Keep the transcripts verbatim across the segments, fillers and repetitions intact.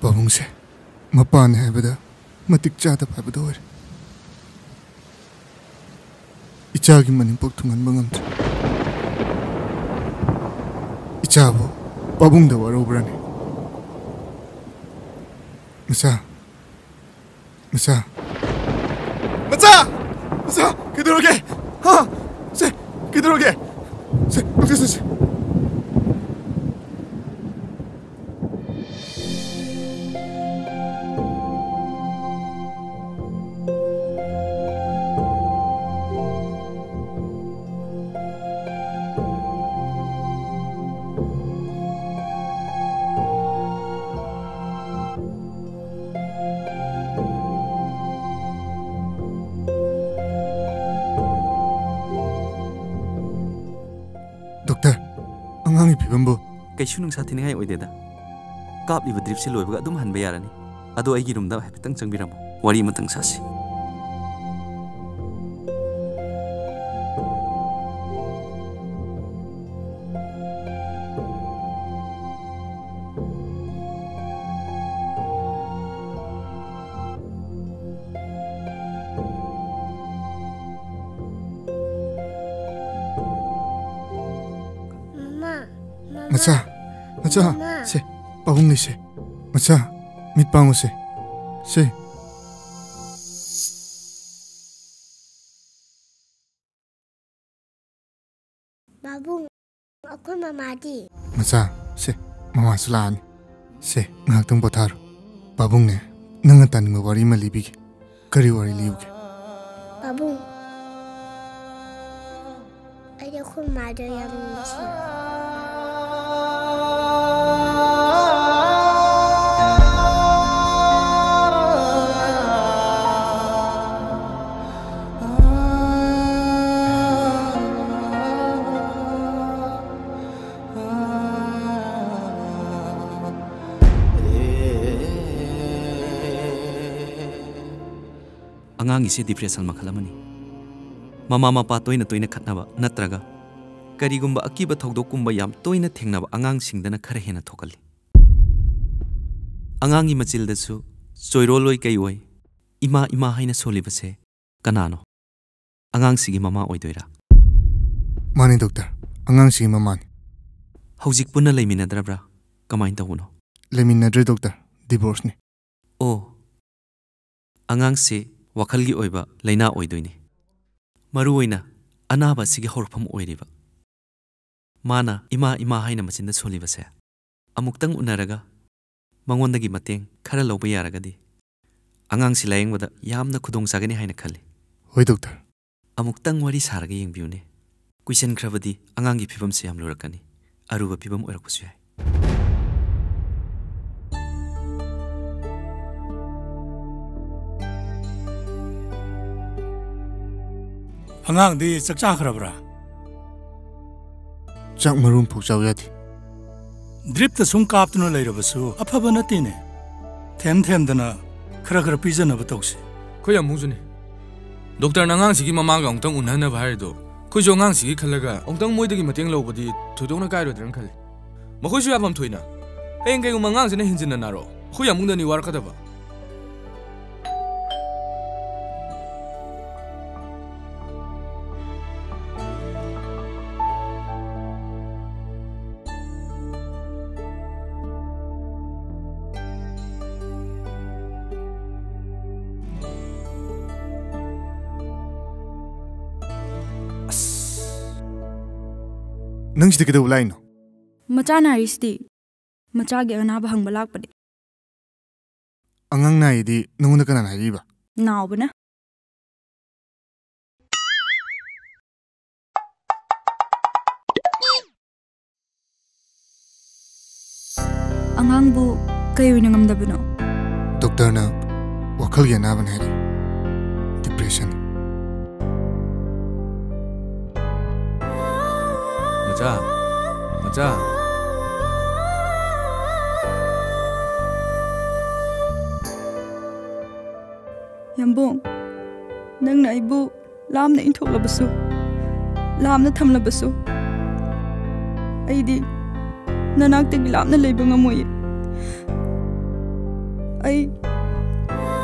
ꯄꯥꯕꯨꯡꯁꯦ ꯃꯄꯥꯅꯦ ꯍꯥꯏꯕꯗ ꯃꯇꯤꯛ ꯆꯥꯗꯕ ꯍꯥꯏꯕꯗꯨ ꯑꯣꯏꯔꯦ꯫ ꯏꯆꯥꯒꯤ ꯃꯅꯦꯝꯄꯣꯛ ꯊꯨꯡꯍꯟꯕ ꯉꯝꯗ꯭ꯔꯦ꯫ ꯏꯆꯥꯕꯨ ꯄꯥꯕꯨꯡꯗ ꯋꯥꯔꯧꯕ꯭ꯔꯅꯦ? ꯃꯆꯥ, ꯃꯆꯥ, ꯃꯆꯥ! ꯃꯆꯥ! ꯀꯩꯗꯧꯔꯒꯦ? ꯍꯥ? ꯁꯦ, ꯀꯩꯗꯧꯔꯒꯦ? ꯁꯦ, ꯄꯪꯆꯠ ꯆꯠꯁꯦ꯫ ꯗꯣꯛꯇꯔ, ꯑꯉꯥꯡꯒꯤ ꯐꯤꯕꯝꯕꯨ? ꯀꯩꯁꯨ ꯅꯨꯡꯁꯥ ꯊꯤꯅꯤꯡꯉꯥꯏ ꯑꯣꯏꯗꯦꯗ꯫ ꯀꯥꯞꯂꯤꯕ ꯗ꯭ꯔꯤꯞꯁꯤ ꯂꯣꯏꯕꯒ ꯑꯗꯨꯝ ꯍꯟꯕ ꯌꯥꯔꯅꯤ꯫ ꯑꯗꯣ ꯑꯩꯒꯤ ꯔꯨꯝꯗ ꯍꯥꯏꯐꯦꯠꯇꯪ ꯆꯪꯕꯤꯔꯝꯃꯣ, ꯋꯥꯔꯤ ꯑꯃꯇꯪ ꯁꯥꯁꯤ꯫ ꯃꯃꯥ, ꯃꯃꯥ, ꯃꯆꯥ, ꯃꯆꯥ, ꯃꯃꯥ꯫ ꯁꯦ, ꯄꯥꯕꯨꯡꯅꯤ ꯁꯦ꯫ ꯃꯆꯥ, ꯃꯤꯠ ꯄꯥꯡꯉꯨ ꯁꯦ꯫ ꯁꯦ꯫ ꯄꯥꯕꯨꯡ, ꯑꯩꯈꯣꯏ ꯃꯃꯥꯗꯤ? ꯃꯆꯥ, ꯁꯦ, ꯃꯃꯥꯁꯨ ꯂꯥꯛꯑꯅꯤ꯫ ꯁꯦ, ꯉꯥꯏꯍꯥꯛꯇꯪ ꯄꯣꯊꯥꯔꯣ꯫ ꯄꯥꯕꯨꯡꯅꯦ, ꯅꯪꯅ ꯇꯥꯅꯤꯡꯕ ꯋꯥꯔꯤ ꯑꯃ ꯂꯤꯕꯤꯒꯦ꯫ ꯀꯔꯤ ꯋꯥꯔꯤ ꯂꯤꯌꯨꯒꯦ? ꯄꯥꯕꯨꯡ, ꯑꯩꯗꯤ ꯑꯩꯈꯣꯏ ꯃꯥꯗꯣ ꯌꯥꯝ ꯅꯨꯡꯁꯤ꯫ ꯑꯉꯥꯡꯒꯤꯁꯦ depression ꯃꯈꯜ ꯑꯃꯅꯤ꯫ ꯃꯃꯥ ꯃꯄꯥ ꯇꯣꯏꯅ ꯇꯣꯏꯅ ꯈꯠꯅꯕ ꯅꯠꯇ꯭ꯔꯒ ꯀꯔꯤꯒꯨꯝꯕ ꯑꯀꯤꯕ ꯊꯧꯗꯣꯛꯀꯨꯝꯕ ꯌꯥꯝ ꯇꯣꯏꯅ ꯊꯦꯡꯅꯕ ꯑꯉꯥꯡꯁꯤꯡꯗꯅ ꯈꯔ ꯍꯦꯟꯅ ꯊꯣꯛꯀꯜꯂꯤ꯫ ꯑꯉꯥꯡꯒꯤ ꯃꯆꯤꯜꯗꯁꯨ ꯆꯣꯏꯔꯣꯜ ꯑꯣꯏ ꯀꯩ ꯑꯣꯏ, "ꯏꯃꯥ, ꯏꯃꯥ" ꯍꯥꯏꯅ ꯁꯣꯜꯂꯤꯕꯁꯦ ꯀꯅꯥꯅꯣ? ꯑꯉꯥꯡꯁꯤꯒꯤ ꯃꯃꯥ ꯑꯣꯏꯗꯣꯏꯔꯥ? ꯃꯥꯅꯤ ꯗꯣꯛꯇꯔ, ꯑꯉꯥꯡꯁꯤꯒꯤ ꯃꯃꯥꯅꯤ꯫ ꯍꯧꯖꯤꯛ ꯄꯨꯟꯅ ꯂꯩꯃꯤꯟꯅꯗ꯭ꯔꯕ꯭ꯔꯥ? ꯀꯃꯥꯏꯅ ꯇꯧꯕꯅꯣ? ꯂꯩꯃꯤꯟꯅꯗ꯭ꯔꯦ ꯗꯣꯛꯇꯔ, divorceꯅꯤ꯫ ꯑꯣ, ꯑꯉꯥꯡꯁꯤ ꯋꯥꯈꯜꯒꯤ ꯑꯣꯏꯕ ꯂꯥꯏꯅꯥ ꯑꯣꯏꯗꯣꯏꯅꯤ, ꯃꯔꯨꯑꯣꯏꯅ ꯑꯅꯥꯕ ꯑꯁꯤꯒꯤ ꯍꯧꯔꯛꯐꯝ ꯑꯣꯏꯔꯤꯕ꯫ ꯃꯥꯅ "ꯏꯃꯥ, ꯏꯃꯥ" ꯍꯥꯏꯅ ꯃꯆꯤꯟꯗ ꯁꯣꯜꯂꯤꯕꯁꯦ ꯑꯃꯨꯛꯇꯪ ꯎꯅꯔꯒ ꯃꯉꯣꯟꯗꯒꯤ ꯃꯇꯦꯡ ꯈꯔ ꯂꯧꯕ ꯌꯥꯔꯒꯗꯤ ꯑꯉꯥꯡꯁꯤ ꯂꯥꯌꯦꯡꯕꯗ ꯌꯥꯝꯅ ꯈꯨꯗꯣꯡ ꯆꯥꯒꯅꯤ ꯍꯥꯏꯅ ꯈꯜꯂꯤ꯫ ꯍꯣꯏ, ꯗꯣꯛꯇꯔ꯫ ꯑꯃꯨꯛꯇꯪ ꯋꯥꯔꯤ ꯁꯥꯔꯒ ꯌꯦꯡꯕꯤꯌꯨꯅꯦ꯫ ꯀꯨꯏꯁꯟꯈ꯭ꯔꯕꯗꯤ ꯑꯉꯥꯡꯒꯤ ꯐꯤꯕꯝꯁꯦ ꯌꯥꯝ ꯂꯨꯔꯛꯀꯅꯤ, ꯑꯔꯨꯕ ꯐꯤꯕꯝ ꯑꯣꯏꯔꯛꯄꯁꯨ ꯌꯥꯏ꯫ ꯑꯉꯥꯡꯗꯤ ꯆꯥꯛ ꯆꯥꯈ꯭ꯔꯕ꯭ꯔꯥ? ꯆꯥꯛ ꯃꯔꯨꯝ ꯐꯥꯎ ꯆꯥꯎ ꯌꯥꯗꯦ꯫ ꯗ꯭ꯔꯤꯞꯇ ꯁꯨꯝ ꯀꯥꯞꯇꯨꯅ ꯂꯩꯔꯕꯁꯨ ꯑꯐꯕ ꯅꯠꯇꯦꯅꯦ꯫ ꯊꯦꯝ ꯊꯦꯝꯗꯅ ꯈꯔ ꯈꯔ ꯄꯤꯖꯅꯕ ꯇꯧꯁꯤ꯫ ꯑꯩꯈꯣꯏ ꯌꯥꯝꯕꯨꯡꯁꯨꯅꯤ꯫ ꯗꯣꯛꯇꯔꯅ ꯑꯉꯥꯡꯁꯤꯒꯤ ꯃꯃꯥꯒ ꯑꯃꯨꯛꯇꯪ ꯎꯅꯍꯟꯅꯕ ꯍꯥꯏꯔꯤꯗꯣ, ꯑꯩꯈꯣꯏꯁꯨ ꯑꯉꯥꯡꯁꯤꯒꯤ ꯈꯜꯂꯒ ꯑꯃꯨꯛꯇꯪ ꯃꯣꯏꯗꯒꯤ ꯃꯇꯦꯡ ꯂꯧꯕꯗꯤ ꯊꯣꯏꯗꯣꯛꯅ ꯀꯥꯏꯔꯣꯏꯗ꯭ꯔꯅ ꯈꯜꯂꯤ꯫ ꯃꯈꯣꯏꯁꯨ ꯌꯥꯐꯝ ꯊꯣꯛꯏꯅ꯫ ꯍꯌꯦꯡ ꯀꯩꯒꯨꯝꯕ ꯑꯉꯥꯡꯁꯤꯅ ꯍꯦꯟꯖꯤꯟꯅ ꯅꯥꯔꯣ, ꯑꯩꯈꯣꯏ ꯌꯥꯝꯕꯨꯡꯗꯅꯤ ꯋꯥꯔꯛꯀꯗꯕ꯫ ꯑꯁ꯫ ꯅꯪ ꯁꯤꯗ ꯀꯩꯗꯧꯕ ꯂꯥꯛꯏꯅꯣ? ꯃꯆꯥ ꯅꯥꯔꯤꯁꯤꯗꯤ꯫ ꯃꯆꯥꯒꯤ ꯑꯅꯥꯕ ꯍꯪꯕ ꯂꯥꯛꯄꯅꯦ꯫ ꯑꯉꯥꯡ ꯅꯥꯏꯗꯤ ꯅꯉꯣꯟꯗ ꯀꯅꯥꯅ ꯍꯥꯏꯕꯤꯕ? ꯅꯥꯎꯕꯅ꯫ ꯑꯉꯥꯡꯕꯨ ꯀꯩ ꯑꯣꯏꯅ ꯉꯝꯗꯕꯅꯣ? ꯗꯣꯛꯇꯔꯅ ꯋꯥꯈꯜꯒꯤ ꯑꯅꯥꯕꯅꯤ ꯍꯥꯏꯔꯛꯏ꯫ ꯗꯤꯄ꯭ꯔꯦꯁꯟ꯫ ꯃꯆꯥ, ꯃꯆꯥ꯫ ꯌꯥꯝꯕꯨꯡ, ꯅꯪꯅ ꯑꯩꯕꯨ ꯂꯥꯞꯅ ꯏꯟꯊꯣꯛꯂꯕꯁꯨ, ꯂꯥꯞꯅ ꯊꯝꯂꯕꯁꯨ, ꯑꯩꯗꯤ ꯅꯅꯥꯛꯇꯒꯤ ꯂꯥꯞꯅ ꯂꯩꯕ ꯉꯝꯃꯣꯏꯌꯦ꯫ ꯑꯩ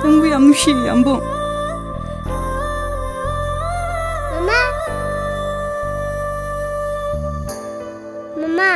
ꯅꯪꯕꯨ ꯌꯥꯝ ꯅꯨꯡꯁꯤꯌꯦ, ꯌꯥꯝꯕꯨꯡ꯫ ꯃꯃꯥ! ꯃꯃꯥ!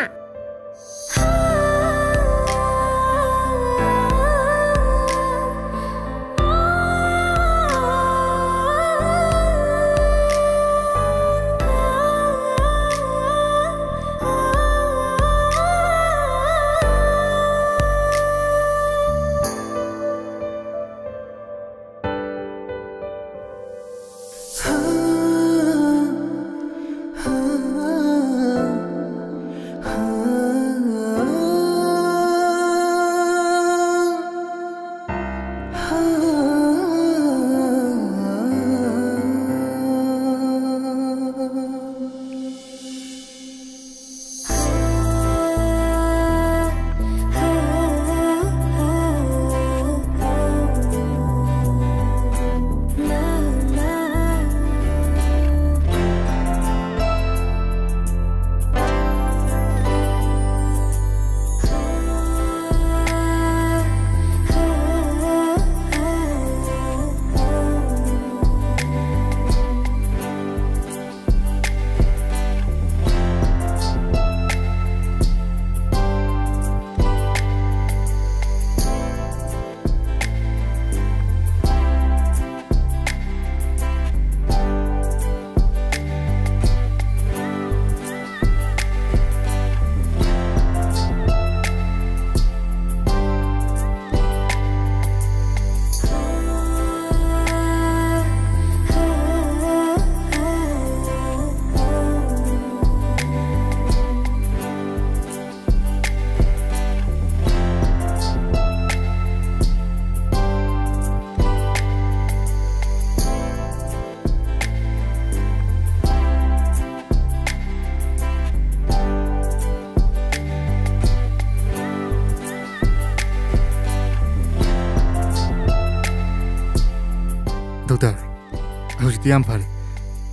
ꯍꯧꯖꯤꯛꯇꯤ ꯌꯥꯝ ꯐꯔꯦ꯫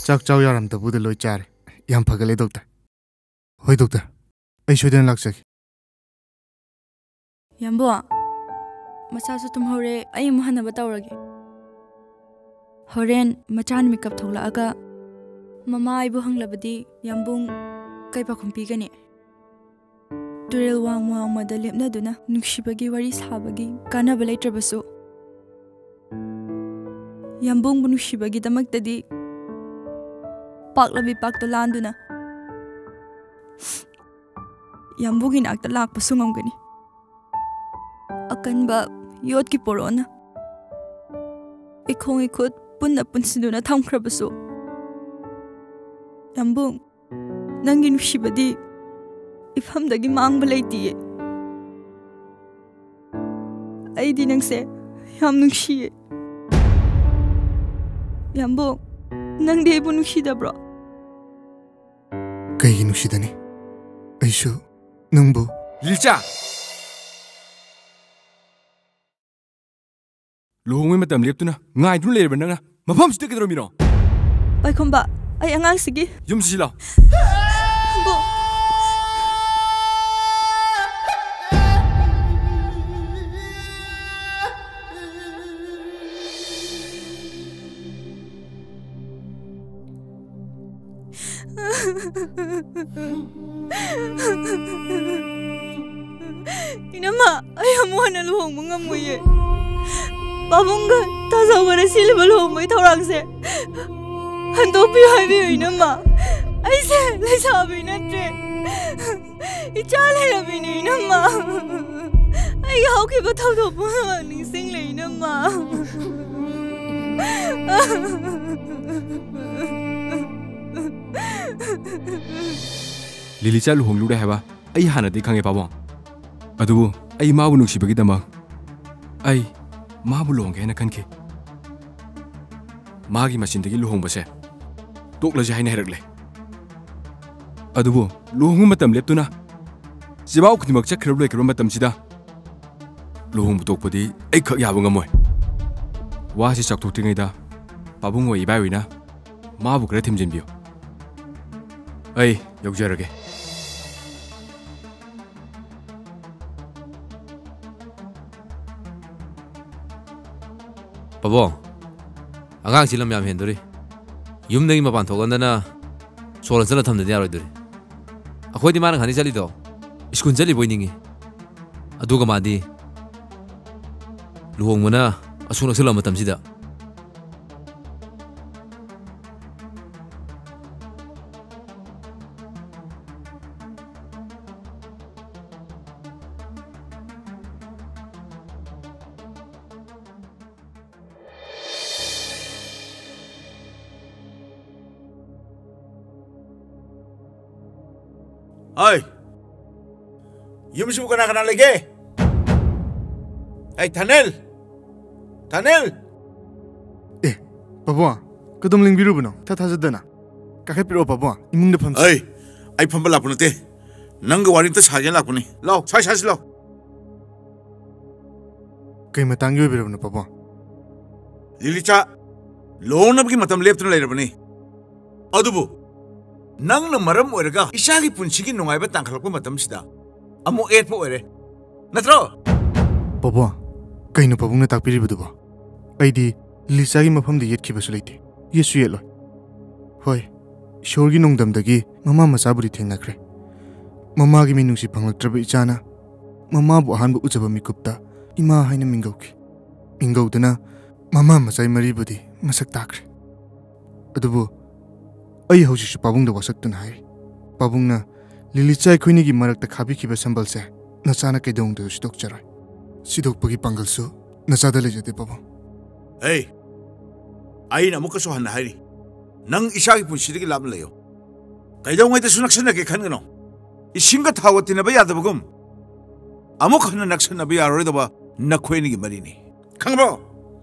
ꯆꯥꯛ ꯆꯥꯎ ꯌꯥꯔꯝꯗꯕꯨꯗ ꯂꯣꯏ ꯆꯥꯔꯦ꯫ ꯌꯥꯝ ꯐꯒꯠꯂꯦ, ꯗꯣꯛꯇꯔ꯫ ꯍꯣꯏ, ꯗꯣꯛꯇꯔ꯫ ꯑꯩ ꯁꯣꯏꯗꯅ ꯂꯥꯛꯆꯒꯦ꯫ ꯌꯥꯝꯕꯨꯡ, ꯃꯆꯥꯁꯨ ꯇꯨꯝꯍꯧꯔꯦ, ꯑꯩ ꯑꯃꯨꯛ ꯍꯟꯅꯕ ꯇꯧꯔꯒꯦ꯫ ꯍꯣꯔꯦꯟ ꯃꯆꯥꯅ ꯃꯤꯀꯞ ꯊꯣꯛꯂꯛꯑꯒ ꯃꯃꯥ ꯑꯩꯕꯨ ꯍꯪꯂꯕꯗꯤ ꯌꯥꯝꯕꯨꯡ ꯀꯩ ꯄꯥꯎꯈꯨꯝ ꯄꯤꯒꯅꯤ? ꯇꯨꯔꯦꯜ ꯋꯥꯡꯃ ꯋꯥꯡꯃꯗ ꯂꯦꯞꯅꯗꯨꯅ ꯅꯨꯡꯁꯤꯕꯒꯤ ꯋꯥꯔꯤ ꯁꯥꯕꯒꯤ ꯀꯥꯟꯅꯕ ꯂꯩꯇ꯭ꯔꯕꯁꯨ, ꯌꯥꯝꯕꯨꯡꯕꯨ ꯅꯨꯡꯁꯤꯕꯒꯤꯗꯃꯛꯇꯗꯤ ꯄꯥꯛꯂꯕꯤ ꯄꯥꯛꯇ ꯂꯥꯟꯗꯨꯅ ꯌꯥꯝꯕꯨꯡꯒꯤ ꯅꯥꯛꯇ ꯂꯥꯛꯄꯁꯨ ꯉꯝꯒꯅꯤ꯫ ꯑꯀꯟꯕ ꯌꯣꯠꯀꯤ ꯄꯣꯔꯣꯅ ꯏꯈꯣꯡ ꯏꯈꯨꯠ ꯄꯨꯟꯅ ꯄꯨꯟꯁꯤꯟꯗꯨꯅ ꯊꯝꯈ꯭ꯔꯕꯁꯨ, ꯌꯥꯝꯕꯨꯡ, ꯅꯪꯒꯤ ꯅꯨꯡꯁꯤꯕꯗꯤ ꯏꯐꯝꯗꯒꯤ ꯃꯥꯡꯕ ꯂꯩꯇꯤꯌꯦ꯫ ꯑꯩꯗꯤ ꯅꯪꯁꯦ ꯌꯥꯝ ꯅꯨꯡꯁꯤꯌꯦ꯫ ꯌꯥꯝꯕꯨꯡ, ꯅꯪꯗꯤ ꯑꯩꯕꯨ ꯅꯨꯡꯁꯤꯗꯕ꯭ꯔꯣ? ꯀꯩꯒꯤ ꯅꯨꯡꯁꯤꯗꯅꯤ? ꯑꯩꯁꯨ ꯅꯪꯕꯨ꯫ ꯂꯤꯆꯥ! ꯂꯨꯍꯣꯡꯕꯩ ꯃꯇꯝ ꯂꯦꯞꯇꯨꯅ ꯉꯥꯏꯗꯨꯅ ꯂꯩꯔꯕ ꯅꯪꯅ ꯃꯐꯝꯁꯤꯗ ꯀꯩꯗꯧꯔꯝꯃꯤꯅꯣ? ꯄꯥꯏꯈꯣꯝꯕ, ꯑꯩ ꯑꯉꯥꯡꯁꯤꯒꯤ ꯌꯨꯝꯁꯤ ꯂꯥꯎ꯫ ꯕꯣ-, ꯏꯅꯝꯃ, ꯑꯩ ꯑꯃꯨꯛ ꯍꯟꯅ ꯂꯨꯍꯣꯡꯕ ꯉꯝꯃꯣꯏꯌꯦ꯫ ꯄꯥꯕꯨꯡꯒ ꯇꯥꯖꯧꯒꯅ ꯁꯤꯜꯂꯤꯕ ꯂꯨꯍꯣꯡꯕꯒꯤ ꯊꯧꯔꯥꯡꯁꯦ ꯍꯟꯗꯣꯛꯄꯤꯌꯨ ꯍꯥꯏꯕꯤꯌꯨ, ꯏꯅꯝꯃ꯫ ꯑꯩꯁꯦ ꯂꯩꯁꯥꯕꯤ ꯅꯠꯇ꯭ꯔꯦ꯫ ꯏꯆꯥ ꯂꯩꯔꯕꯤꯅꯦ, ꯏꯅꯝꯃ꯫ ꯑꯩꯒꯤ ꯍꯧꯈꯤꯕ ꯊꯧꯗꯣꯛ ꯄꯨꯝꯅꯃꯛ ꯅꯤꯡꯁꯤꯡꯂꯦ, ꯏꯅꯝꯃ꯫ ꯂꯤꯂꯤꯆꯥ ꯂꯨꯍꯣꯡꯂꯨꯔꯦ ꯍꯥꯏꯕ ꯑꯩ ꯍꯥꯟꯅꯗꯤ ꯈꯪꯉꯦ, ꯄꯥꯕꯨꯡ꯫ ꯑꯗꯨꯕꯨ ꯑꯩ ꯃꯥꯕꯨ ꯅꯨꯡꯁꯤꯕꯒꯤꯗꯃꯛ ꯑꯩ ꯃꯥꯕꯨ ꯂꯨꯍꯣꯡꯒꯦ ꯍꯥꯏꯅ ꯈꯟꯈꯤ꯫ ꯃꯥꯒꯤ ꯃꯆꯤꯟꯗꯒꯤ ꯂꯨꯍꯣꯡꯕꯁꯦ ꯇꯣꯛꯂꯁꯤ ꯍꯥꯏꯅ ꯍꯥꯏꯔꯛꯂꯦ꯫ ꯑꯗꯨꯕꯨ ꯂꯨꯍꯣꯡꯕ ꯃꯇꯝ ꯂꯦꯞꯇꯨꯅ ꯆꯤꯕꯥꯎ ꯈꯨꯗꯤꯡꯃꯛ ꯆꯠꯈ꯭ꯔꯕ ꯂꯣꯏꯈ꯭ꯔꯕ ꯃꯇꯝꯁꯤꯗ ꯂꯨꯍꯣꯡꯕ ꯇꯣꯛꯄꯗꯤ ꯑꯩ ꯈꯛ ꯌꯥꯕ ꯉꯝꯃꯣꯏ꯫ ꯋꯥꯁꯤ ꯆꯥꯎꯊꯣꯛꯇ꯭ꯔꯤꯉꯩꯗ ꯄꯥꯕꯨꯡ ꯍꯣꯏ ꯏꯕꯥꯏ ꯍꯣꯏꯅ ꯃꯥꯕꯨ ꯈꯔ ꯊꯦꯝꯖꯤꯟꯕꯤꯌꯨ꯫ ꯑꯩ ꯌꯧꯖꯔꯒꯦ꯫ ꯄꯥꯕꯨꯡ, ꯑꯉꯥꯡꯁꯤ ꯂꯝ ꯌꯥꯝ ꯍꯦꯟꯗꯣꯔꯤ꯫ ꯌꯨꯝꯗꯒꯤ ꯃꯄꯥꯟ ꯊꯣꯛꯍꯟꯗꯅ ꯁꯣꯜꯂ ꯆꯠꯂ ꯊꯝꯗꯗꯤ ꯌꯥꯔꯣꯏꯗꯣꯔꯤ꯫ ꯑꯩꯈꯣꯏꯗꯤ ꯃꯥꯅ ꯈꯪꯗꯦ ꯆꯠꯂꯤꯗꯣ ꯁ꯭ꯀꯨꯜ ꯆꯠꯂꯤꯕꯣꯏ ꯅꯤꯡꯉꯤ꯫ ꯑꯗꯨꯒ ꯃꯥꯗꯤ ꯂꯨꯍꯣꯡꯕꯅ ꯑꯁꯨꯛ ꯅꯛꯁꯜꯂꯛꯑ ꯃꯇꯝꯁꯤꯗ꯫ ꯑꯩ, ꯌꯨꯝꯁꯤꯕꯨ ꯀꯅꯥ ꯀꯅꯥ ꯂꯩꯒꯦ? ꯑꯩ, ꯊꯥꯅꯦꯜ! ꯊꯥꯅꯦꯜ! ꯑꯦ, ꯄꯥꯕꯨꯡ, ꯀꯗꯣꯝ ꯂꯦꯡꯕꯤꯔꯨꯕꯅꯣ? ꯊꯥ ꯊꯥꯖꯗꯅ꯫ ꯀꯥꯈꯠꯄꯤꯔꯛꯑꯣ ꯄꯥꯕꯨꯡ, ꯏꯃꯨꯡꯗ ꯐꯝꯁꯤ꯫ ꯑꯩ, ꯑꯩ ꯐꯝꯕ ꯂꯥꯛꯄ ꯅꯠꯇꯦ꯫ ꯅꯪꯒ ꯋꯥꯔꯤ ꯑꯝꯇ ꯁꯥꯒꯦꯅ ꯂꯥꯛꯄꯅꯤ꯫ ꯂꯥꯎ, ꯁ꯭ꯋꯥꯏ ꯁꯥꯁꯤ ꯂꯥꯎ꯫ ꯀꯩ ꯃꯇꯥꯡꯒꯤ ꯑꯣꯏꯕꯤꯔꯕꯅꯣ ꯄꯥꯕꯨꯡ? ꯂꯤꯂꯤꯆꯥ, ꯂꯨꯍꯣꯡꯅꯕꯒꯤ ꯃꯇꯝ ꯂꯦꯞꯇꯨꯅ ꯂꯩꯔꯕꯅꯤ꯫ ꯑꯗꯨꯕꯨ ꯅꯪꯅ ꯃꯔꯝ ꯑꯣꯏꯔꯒ ꯏꯆꯥꯒꯤ ꯄꯨꯟꯁꯤꯒꯤ ꯅꯨꯡꯉꯥꯏꯕ ꯇꯥꯡꯈꯠꯂꯛꯄ ꯃꯇꯝꯁꯤꯗ ꯑꯃꯨꯛ ꯌꯦꯠꯄ ꯑꯣꯏꯔꯦ, ꯅꯠꯇ꯭ꯔꯣ? ꯄꯥꯕꯨꯡ, ꯀꯩꯅꯣ ꯄꯥꯕꯨꯡꯅ ꯇꯥꯛꯄꯤꯔꯤꯕꯗꯨꯕꯣ? ꯑꯩꯗꯤ ꯂꯤꯂꯤꯆꯥꯒꯤ ꯃꯐꯝꯗ ꯌꯦꯠꯈꯤꯕꯁꯨ ꯂꯩꯇꯦ, ꯌꯦꯠꯁꯨ ꯌꯦꯠꯂꯣꯏ꯫ ꯍꯣꯏ, ꯏꯁꯣꯔꯒꯤ ꯅꯣꯡꯗꯝꯗꯒꯤ ꯃꯃꯥ ꯃꯆꯥꯕꯨꯗꯤ ꯊꯦꯡꯅꯈ꯭ꯔꯦ꯫ ꯃꯃꯥꯒꯤ ꯃꯤꯅꯨꯡꯁꯤ ꯐꯪꯂꯛꯇ꯭ꯔꯕ ꯏꯆꯥꯅ ꯃꯃꯥꯕꯨ ꯑꯍꯥꯟꯕ ꯎꯖꯕ ꯃꯤꯀꯨꯞꯇ ꯏꯃꯥ ꯍꯥꯏꯅ ꯃꯤꯡꯒꯧꯈꯤ꯫ ꯃꯤꯡꯒꯧꯗꯨꯅ ꯃꯃꯥ ꯃꯆꯥꯏ ꯃꯔꯤꯕꯨꯗꯤ ꯃꯁꯛ ꯇꯥꯛꯈ꯭ꯔꯦ꯫ ꯑꯗꯨꯕꯨ ꯑꯩ ꯍꯧꯖꯤꯛꯁꯨ ꯄꯥꯕꯨꯡꯗ ꯋꯥꯁꯛꯇꯨꯅ ꯍꯥꯏꯔꯤ, ꯄꯥꯕꯨꯡꯅ ꯂꯤꯂꯤꯆꯥ ꯑꯩꯈꯣꯏꯅꯤꯒꯤ ꯃꯔꯛꯇ ꯈꯥꯕꯤꯈꯤꯕ ꯁꯝꯕꯜꯁꯦ ꯅꯆꯥꯅ ꯀꯩꯗꯧꯅꯨꯡꯗꯁꯨ ꯁꯤꯗꯣꯛꯆꯔꯣꯏ꯫ ꯁꯤꯗꯣꯛꯄꯒꯤ ꯄꯥꯡꯒꯜꯁꯨ ꯅꯆꯥꯗ ꯂꯩꯖꯗꯦ, ꯄꯥꯕꯨꯡ꯫ ꯑꯩ, ꯑꯩꯅ ꯑꯃꯨꯛꯀꯁꯨ ꯍꯟꯅ ꯍꯥꯏꯔꯤ, ꯅꯪ ꯏꯆꯥꯒꯤ ꯄꯨꯟꯁꯤꯗꯒꯤ ꯂꯥꯞꯅ ꯂꯩꯌꯨ꯫ ꯀꯩꯗꯧꯉꯩꯗꯁꯨ ꯅꯛꯁꯟꯅꯒꯦ ꯈꯟꯒꯅꯨ꯫ ꯏꯁꯤꯡꯒ ꯊꯥꯎꯒ ꯇꯤꯟꯅꯕ ꯌꯥꯗꯕꯒꯨꯝ, ꯑꯃꯨꯛ ꯍꯟꯅ ꯅꯛꯁꯟꯅꯕ ꯌꯥꯔꯔꯣꯏꯗꯕ ꯅꯈꯣꯏ ꯑꯅꯤꯒꯤ ꯃꯔꯤꯅꯤ꯫ ꯈꯪꯕ꯭ꯔꯣ?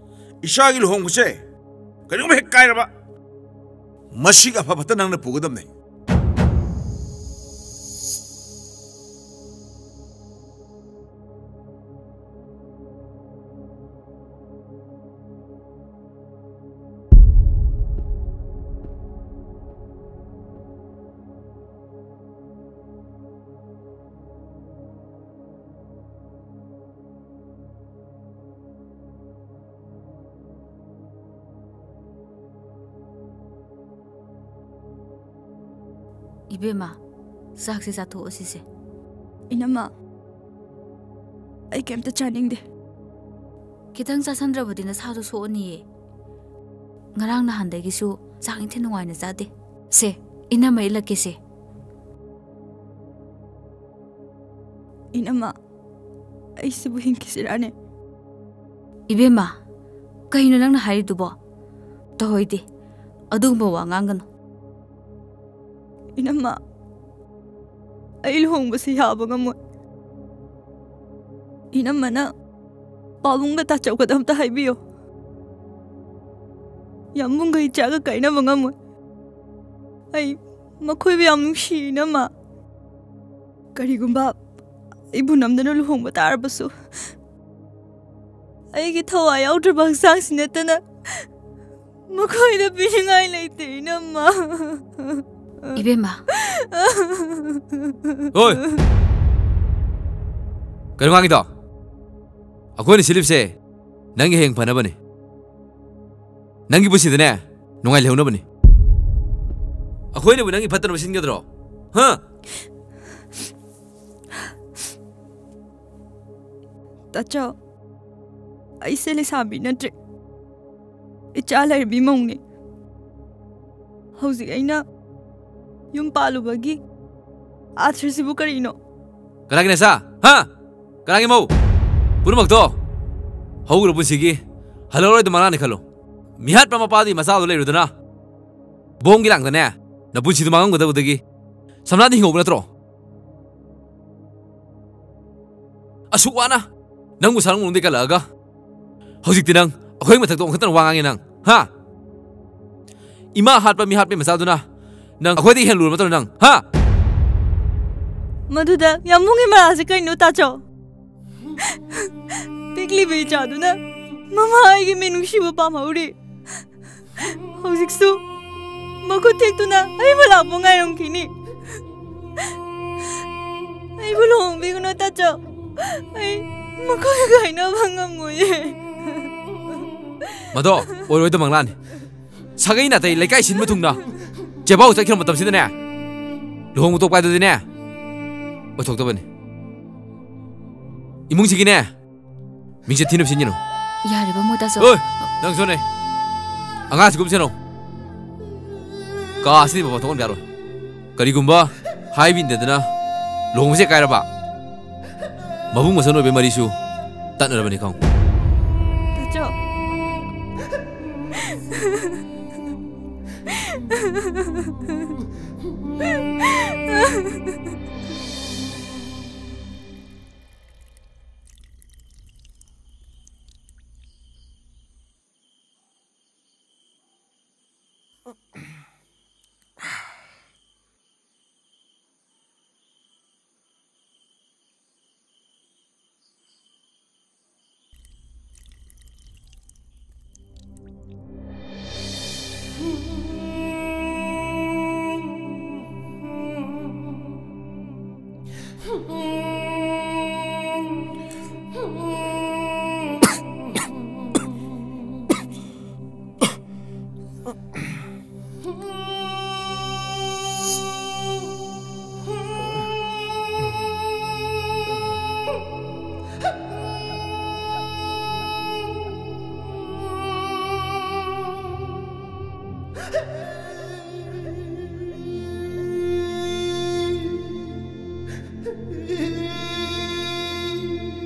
ꯏꯆꯥꯒꯤ ꯂꯨꯍꯣꯡꯕꯁꯦ ꯀꯔꯤꯒꯨꯝꯕ ꯍꯦꯛ ꯀꯥꯏꯔꯕ, ꯃꯁꯤꯒꯤ ꯑꯐ ꯐꯠꯇ ꯅꯪꯅ ꯄꯨꯒꯗꯕꯅꯦ꯫ ꯏꯕꯦꯝꯃ, ꯆꯥꯛꯁꯦ ꯆꯥꯊꯣꯛꯑꯁꯤꯁꯦ꯫ ꯏꯅꯝꯃ, ꯑꯩ ꯀꯩꯝꯇ ꯆꯥꯅꯤꯡꯗꯦ꯫ ꯈꯤꯇꯪ ꯆꯥꯁꯟꯗ꯭ꯔꯕꯗꯤ ꯅꯁꯥꯗꯣ ꯁꯣꯛꯑꯅꯤꯌꯦ꯫ ꯉꯔꯥꯡ ꯅꯍꯥꯟꯗꯒꯤꯁꯨ ꯆꯥꯛ ꯏꯟꯊꯤ ꯅꯨꯡꯉꯥꯏꯅ ꯆꯥꯗꯦ꯫ ꯁꯦ, ꯏꯅꯝꯃ ꯏꯜꯂꯛꯀꯦꯁꯦ꯫ ꯏꯅꯝꯃ, ꯑꯩꯁꯤꯕꯨ ꯍꯤꯡꯈꯤꯁꯤꯔꯥꯅꯦ? ꯏꯕꯦꯝꯃ, ꯀꯩꯅꯣ ꯅꯪꯅ ꯍꯥꯏꯔꯤꯗꯨꯕꯣ? ꯇꯧꯍꯣꯏꯗꯦ, ꯑꯗꯨꯒꯨꯝꯕ ꯋꯥ ꯉꯥꯡꯒꯅꯨ꯫ ꯏꯅꯝꯃ, ꯑꯩ ꯂꯨꯍꯣꯡꯕꯁꯤ ꯌꯥꯕ ꯉꯝꯃꯣꯏ꯫ ꯏꯅꯝꯃꯅ ꯄꯥꯕꯨꯡꯒ ꯇꯥꯆꯧꯒꯗ ꯑꯝꯇ ꯍꯥꯏꯕꯤꯌꯣ꯫ ꯌꯥꯝꯕꯨꯡꯒ ꯏꯆꯥꯒ ꯀꯥꯏꯅꯕ ꯉꯝꯃꯣꯏ꯫ ꯑꯩ ꯃꯈꯣꯏꯕꯨ ꯌꯥꯝ ꯅꯨꯡꯁꯤ, ꯏꯅꯝꯃ꯫ ꯀꯔꯤꯒꯨꯝꯕ ꯑꯩꯕꯨ ꯅꯝꯗꯅ ꯂꯨꯍꯣꯡꯕ ꯇꯥꯔꯕꯁꯨ, ꯑꯩꯒꯤ ꯊꯋꯥꯏ ꯌꯥꯎꯗ꯭ꯔꯕ ꯍꯛꯆꯥꯡꯁꯤ ꯅꯠꯇꯅ ꯃꯈꯣꯏꯗ ꯄꯤꯅꯤꯡꯉꯥꯏ ꯂꯩꯇꯦ, ꯏꯅꯝꯃ꯫ ꯏꯕꯦꯝꯃ꯫ ꯍꯣꯏ! ꯀꯩꯅꯣ ꯉꯥꯡꯉꯤꯗꯣ? ꯑꯩꯈꯣꯏꯅ ꯁꯤꯜꯂꯤꯕꯁꯦ ꯅꯪꯒꯤ ꯍꯌꯦꯡ ꯐꯅꯕꯅꯤ꯫ ꯅꯪꯒꯤ ꯄꯨꯟꯁꯤꯗꯅꯦ, ꯅꯨꯡꯉꯥꯏ ꯂꯩꯍꯧꯅꯕꯅꯤ꯫ ꯑꯩꯈꯣꯏꯅꯕꯨ ꯅꯪꯒꯤ ꯐꯠꯇꯅꯕ ꯁꯤꯟꯒꯗ꯭ꯔꯣ? ꯍꯥ? ꯇꯥꯆꯧ, ꯑꯩꯁꯦ ꯂꯩꯁꯥꯕꯤ ꯅꯠꯇ꯭ꯔꯦ꯫ ꯏꯆꯥ ꯂꯩꯔꯕꯤ ꯃꯧꯅꯤ꯫ ꯍꯧꯖꯤꯛ ꯑꯩꯅ ꯌꯨꯝ ꯄꯥꯜꯂꯨꯕꯒꯤ ꯑꯥꯊ꯭ꯔꯁꯤꯕꯨ ꯀꯔꯤꯅꯣ? ꯀꯅꯥꯒꯤ ꯅꯆꯥ? ꯍꯥ? ꯀꯅꯥꯒꯤ ꯃꯧ? ꯄꯨꯝꯅꯃꯛꯇꯣ ꯍꯧꯈ꯭ꯔꯕ ꯄꯨꯟꯁꯤꯒꯤ ꯍꯜꯂꯛꯑꯔꯣꯏꯗ ꯃꯉꯥꯅꯤ ꯈꯜꯂꯣ꯫ ꯃꯤꯍꯥꯠꯄ ꯃꯄꯥꯗꯨꯒꯤ ꯃꯆꯥꯗꯣ ꯂꯩꯔꯨꯗꯅ ꯕꯣꯝꯒꯤ ꯂꯥꯡꯗꯅꯦ ꯅꯄꯨꯟꯁꯤꯗꯣ ꯃꯥꯡꯉꯝꯒꯗꯕꯗꯒꯤ ꯁꯝꯂꯥꯗꯤ ꯍꯤꯡꯍꯧꯕ ꯅꯠꯇ꯭ꯔꯣ? ꯑꯁꯨꯛ ꯋꯥꯅ ꯅꯪꯕꯨ ꯁꯥꯔꯨꯡ ꯃꯅꯨꯡꯗꯒꯤ ꯀꯜꯂꯛꯑꯒ ꯍꯧꯖꯤꯛꯇꯤ ꯅꯪ ꯑꯩꯈꯣꯏ ꯃꯊꯛꯇ ꯑꯣꯟꯈꯠꯇꯅ ꯋꯥ ꯉꯥꯡꯉꯦ ꯅꯪ, ꯍꯥ? ꯏꯃꯥ ꯍꯥꯠꯄ ꯃꯤ ꯍꯥꯠꯄꯒꯤ ꯃꯆꯥꯗꯨꯅ ꯅꯪ ꯑꯩꯈꯣꯏꯗꯒꯤ ꯍꯦꯟꯅ ꯂꯨꯔꯕ ꯅꯠꯇ꯭ꯔꯣ ꯅꯪ, ꯍꯥ? ꯃꯗꯨꯗ ꯌꯥꯝꯕꯨꯡꯒꯤ ꯃꯔꯥꯜꯁꯦ ꯀꯩꯅꯣ, ꯇꯥꯆꯧ? ꯄꯤꯛꯂꯤꯕ ꯏꯆꯥꯗꯨꯅ ꯃꯃꯥ ꯑꯩꯒꯤ ꯃꯤꯅꯨꯡꯁꯤꯕꯨ ꯄꯥꯝꯍꯧꯔꯤ꯫ ꯍꯧꯖꯤꯛꯁꯨ ꯃꯈꯨꯠ ꯊꯦꯛꯇꯨꯅ ꯑꯩꯕꯨ ꯂꯥꯛꯄ ꯉꯥꯏꯔꯝꯈꯤꯅꯤ꯫ ꯑꯩꯕꯨ ꯂꯨꯍꯣꯡꯕꯤꯒꯅꯨ, ꯇꯥꯆꯧ꯫ ꯑꯩ ꯃꯈꯣꯏꯒ ꯀꯥꯏꯅꯕ ꯉꯝꯃꯣꯏꯌꯦ꯫ ꯃꯗꯣ ꯑꯣꯏꯔꯣꯏꯗꯕ ꯃꯪꯂꯥꯟꯅꯤ꯫ ꯁꯥꯒꯩ ꯅꯥꯇꯩ ꯂꯩꯀꯥꯏ ꯁꯤꯟꯕ ꯊꯨꯡꯅ ꯆꯦꯕꯥꯎ ꯆꯠꯈꯤꯕ ꯃꯇꯝꯁꯤꯗꯅꯦ, ꯂꯨꯍꯣꯡꯕ ꯇꯣꯛꯄ ꯍꯥꯏꯗꯨꯗꯤꯅꯦ, ꯑꯣꯏꯊꯣꯛꯇꯕꯅꯤ꯫ ꯏꯃꯨꯡꯁꯤꯒꯤꯅꯦ, ꯃꯤꯡꯆꯠ ꯊꯤꯅꯕ ꯁꯤꯟꯒꯅꯨ꯫ ꯌꯥꯔꯦꯕ, ꯃꯣꯏ ꯇꯥꯆꯧ꯫ ꯑꯣꯏ, ꯅꯪ ꯁꯣꯅꯦ꯫ ꯑꯉꯥꯡꯁꯤ ꯀꯨꯝꯁꯅꯨ꯫ ꯀꯥ ꯑꯁꯤꯗꯤ ꯃꯄꯥꯟ ꯊꯣꯛꯍꯟꯕ ꯌꯥꯔꯣꯏ꯫ ꯀꯔꯤꯒꯨꯝꯕ ꯍꯥꯏꯕ ꯏꯟꯗꯗꯅ ꯂꯨꯍꯣꯡꯕꯁꯦ ꯀꯥꯏꯔꯕ, ꯃꯕꯨꯡ ꯃꯁꯣꯟ ꯑꯣꯏꯕ ꯃꯔꯤꯁꯨ ꯇꯠꯅꯔꯕꯅꯤ ꯈꯪꯉꯨ꯫ ꯇꯥꯆꯧ꯫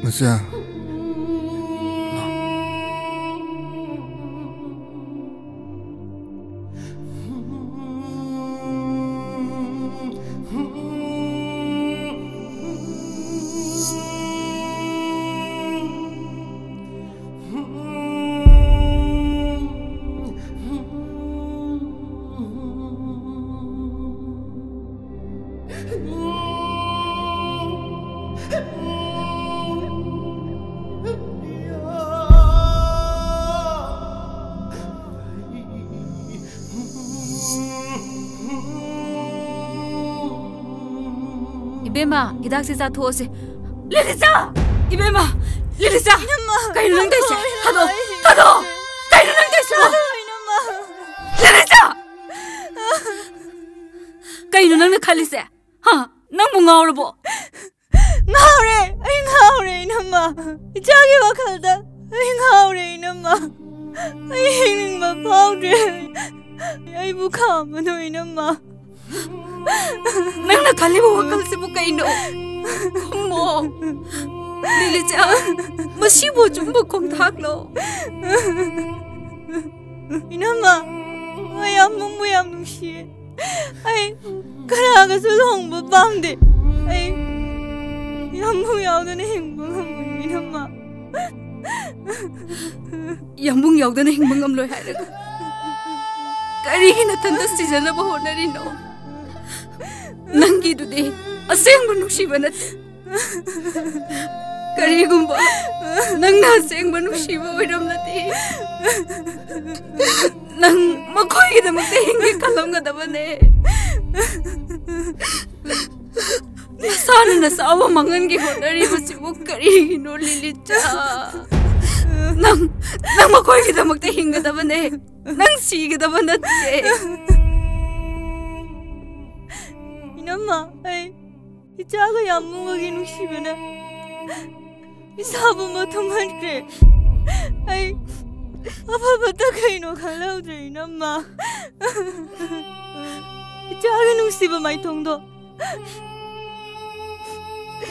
ꯃꯆꯥ꯫ ꯏꯕꯦꯝꯃ, ꯍꯤꯗꯥꯛꯁꯦ ꯆꯥꯊꯣꯛꯑꯁꯦ꯫ ꯂꯤꯂꯤꯆꯥ! ꯏꯕꯦꯝꯃ! ꯂꯤꯂꯤꯆꯥ! ꯏꯅꯝꯃ! ꯀꯩꯅꯣ ꯅꯪ ꯇꯧꯔꯤꯁꯦ? ꯊꯥꯗꯣꯛꯑꯣ! ꯊꯥꯗꯣꯛꯑꯣ! ꯀꯩꯅꯣ ꯅꯪ ꯇꯧꯔꯤꯁꯤꯕꯣ? ꯏꯅꯝꯃ! ꯂꯤꯂꯤꯆꯥ! ꯀꯩꯅꯣ ꯅꯪꯅ ꯈꯜꯂꯤꯁꯦ? ꯍꯥ? ꯅꯪꯕꯨ ꯉꯥꯎꯔꯕꯣ? ꯉꯥꯎꯔꯦ! ꯑꯩ ꯉꯥꯎꯔꯦ, ꯏꯅꯝꯃ! ꯏꯆꯥꯒꯤ ꯋꯥꯈꯜꯗ ꯑꯩ ꯉꯥꯎꯔꯦ, ꯏꯅꯝꯃ! ꯑꯩ ꯍꯤꯡꯅꯤꯡꯕ ꯐꯥꯎꯗ꯭ꯔꯦ! ꯑꯩꯕꯨ ꯈꯥꯝꯃꯅꯨ, ꯏꯅꯝꯃ! ꯅꯪꯅ ꯈꯜꯂꯤꯕ ꯋꯥꯈꯜꯁꯤꯕꯨ ꯀꯩꯅꯣ? ꯈꯨꯝꯃꯣ! ꯂꯤꯂꯤꯆꯥ, ꯃꯁꯤꯕꯨ ꯑꯆꯨꯝꯕ ꯈꯣꯡꯊꯥꯡꯂꯣ? ꯏꯅꯝꯃ, ꯑꯩ ꯌꯥꯝꯕꯨꯡꯕꯨ ꯌꯥꯝ ꯅꯨꯡꯁꯤꯌꯦ꯫ ꯑꯩ ꯀꯅꯥꯒꯁꯨ ꯂꯨꯍꯣꯡꯕ ꯄꯥꯝꯗꯦ꯫ ꯑꯩ ꯌꯥꯝꯕꯨꯡ ꯌꯥꯎꯗꯅ ꯍꯤꯡꯕ ꯉꯝꯃꯣꯏ, ꯏꯅꯝꯃ꯫ ꯌꯥꯝꯕꯨꯡ ꯌꯥꯎꯗꯅ ꯍꯤꯡꯕ ꯉꯝꯂꯣꯏ ꯍꯥꯏꯔꯒ ꯀꯔꯤꯒꯤ ꯅꯊꯟꯇ ꯁꯤꯖꯅꯕ ꯍꯣꯠꯅꯔꯤꯅꯣ? ꯅꯪꯒꯤꯗꯨꯗꯤ ꯑꯁꯦꯡꯕ ꯅꯨꯡꯁꯤꯕ ꯅꯠꯇꯦ꯫ ꯀꯔꯤꯒꯨꯝꯕ ꯅꯪꯅ ꯑꯁꯦꯡꯕ ꯅꯨꯡꯁꯤꯕ ꯑꯣꯏꯔꯝꯂꯗꯤ, ꯅꯪ ꯃꯈꯣꯏꯒꯤꯗꯃꯛꯇ ꯍꯤꯡꯒꯦ ꯈꯜꯂꯝꯒꯗꯕꯅꯦ꯫ ꯅꯁꯥꯅ ꯅꯆꯥꯕꯨ ꯃꯥꯡꯍꯟꯒꯦ ꯍꯣꯠꯅꯔꯤꯕꯁꯤꯕꯨ ꯀꯔꯤꯒꯤꯅꯣ, ꯂꯤꯂꯤꯆꯥ? ꯅꯪ, ꯅꯪ ꯃꯈꯣꯏꯒꯤꯗꯃꯛꯇ ꯍꯤꯡꯒꯗꯕꯅꯦ꯫ ꯅꯪ ꯁꯤꯒꯗꯕ ꯅꯠꯇꯦ꯫ ꯏꯅꯝꯃ, ꯑꯩ ꯏꯆꯥꯒ ꯌꯥꯝꯕꯨꯡꯒꯒꯤ ꯅꯨꯡꯁꯤꯕꯅ ꯏꯁꯥ ꯄꯨꯝꯕ ꯊꯨꯝꯍꯟꯈ꯭ꯔꯦ꯫ ꯑꯩ ꯑꯐꯕꯇ ꯀꯩꯅꯣ ꯈꯪꯍꯧꯗ꯭ꯔꯦ, ꯏꯅꯝꯃ꯫ ꯏꯆꯥꯒꯤ ꯅꯨꯡꯁꯤꯕ ꯃꯥꯏꯊꯣꯡꯗꯣ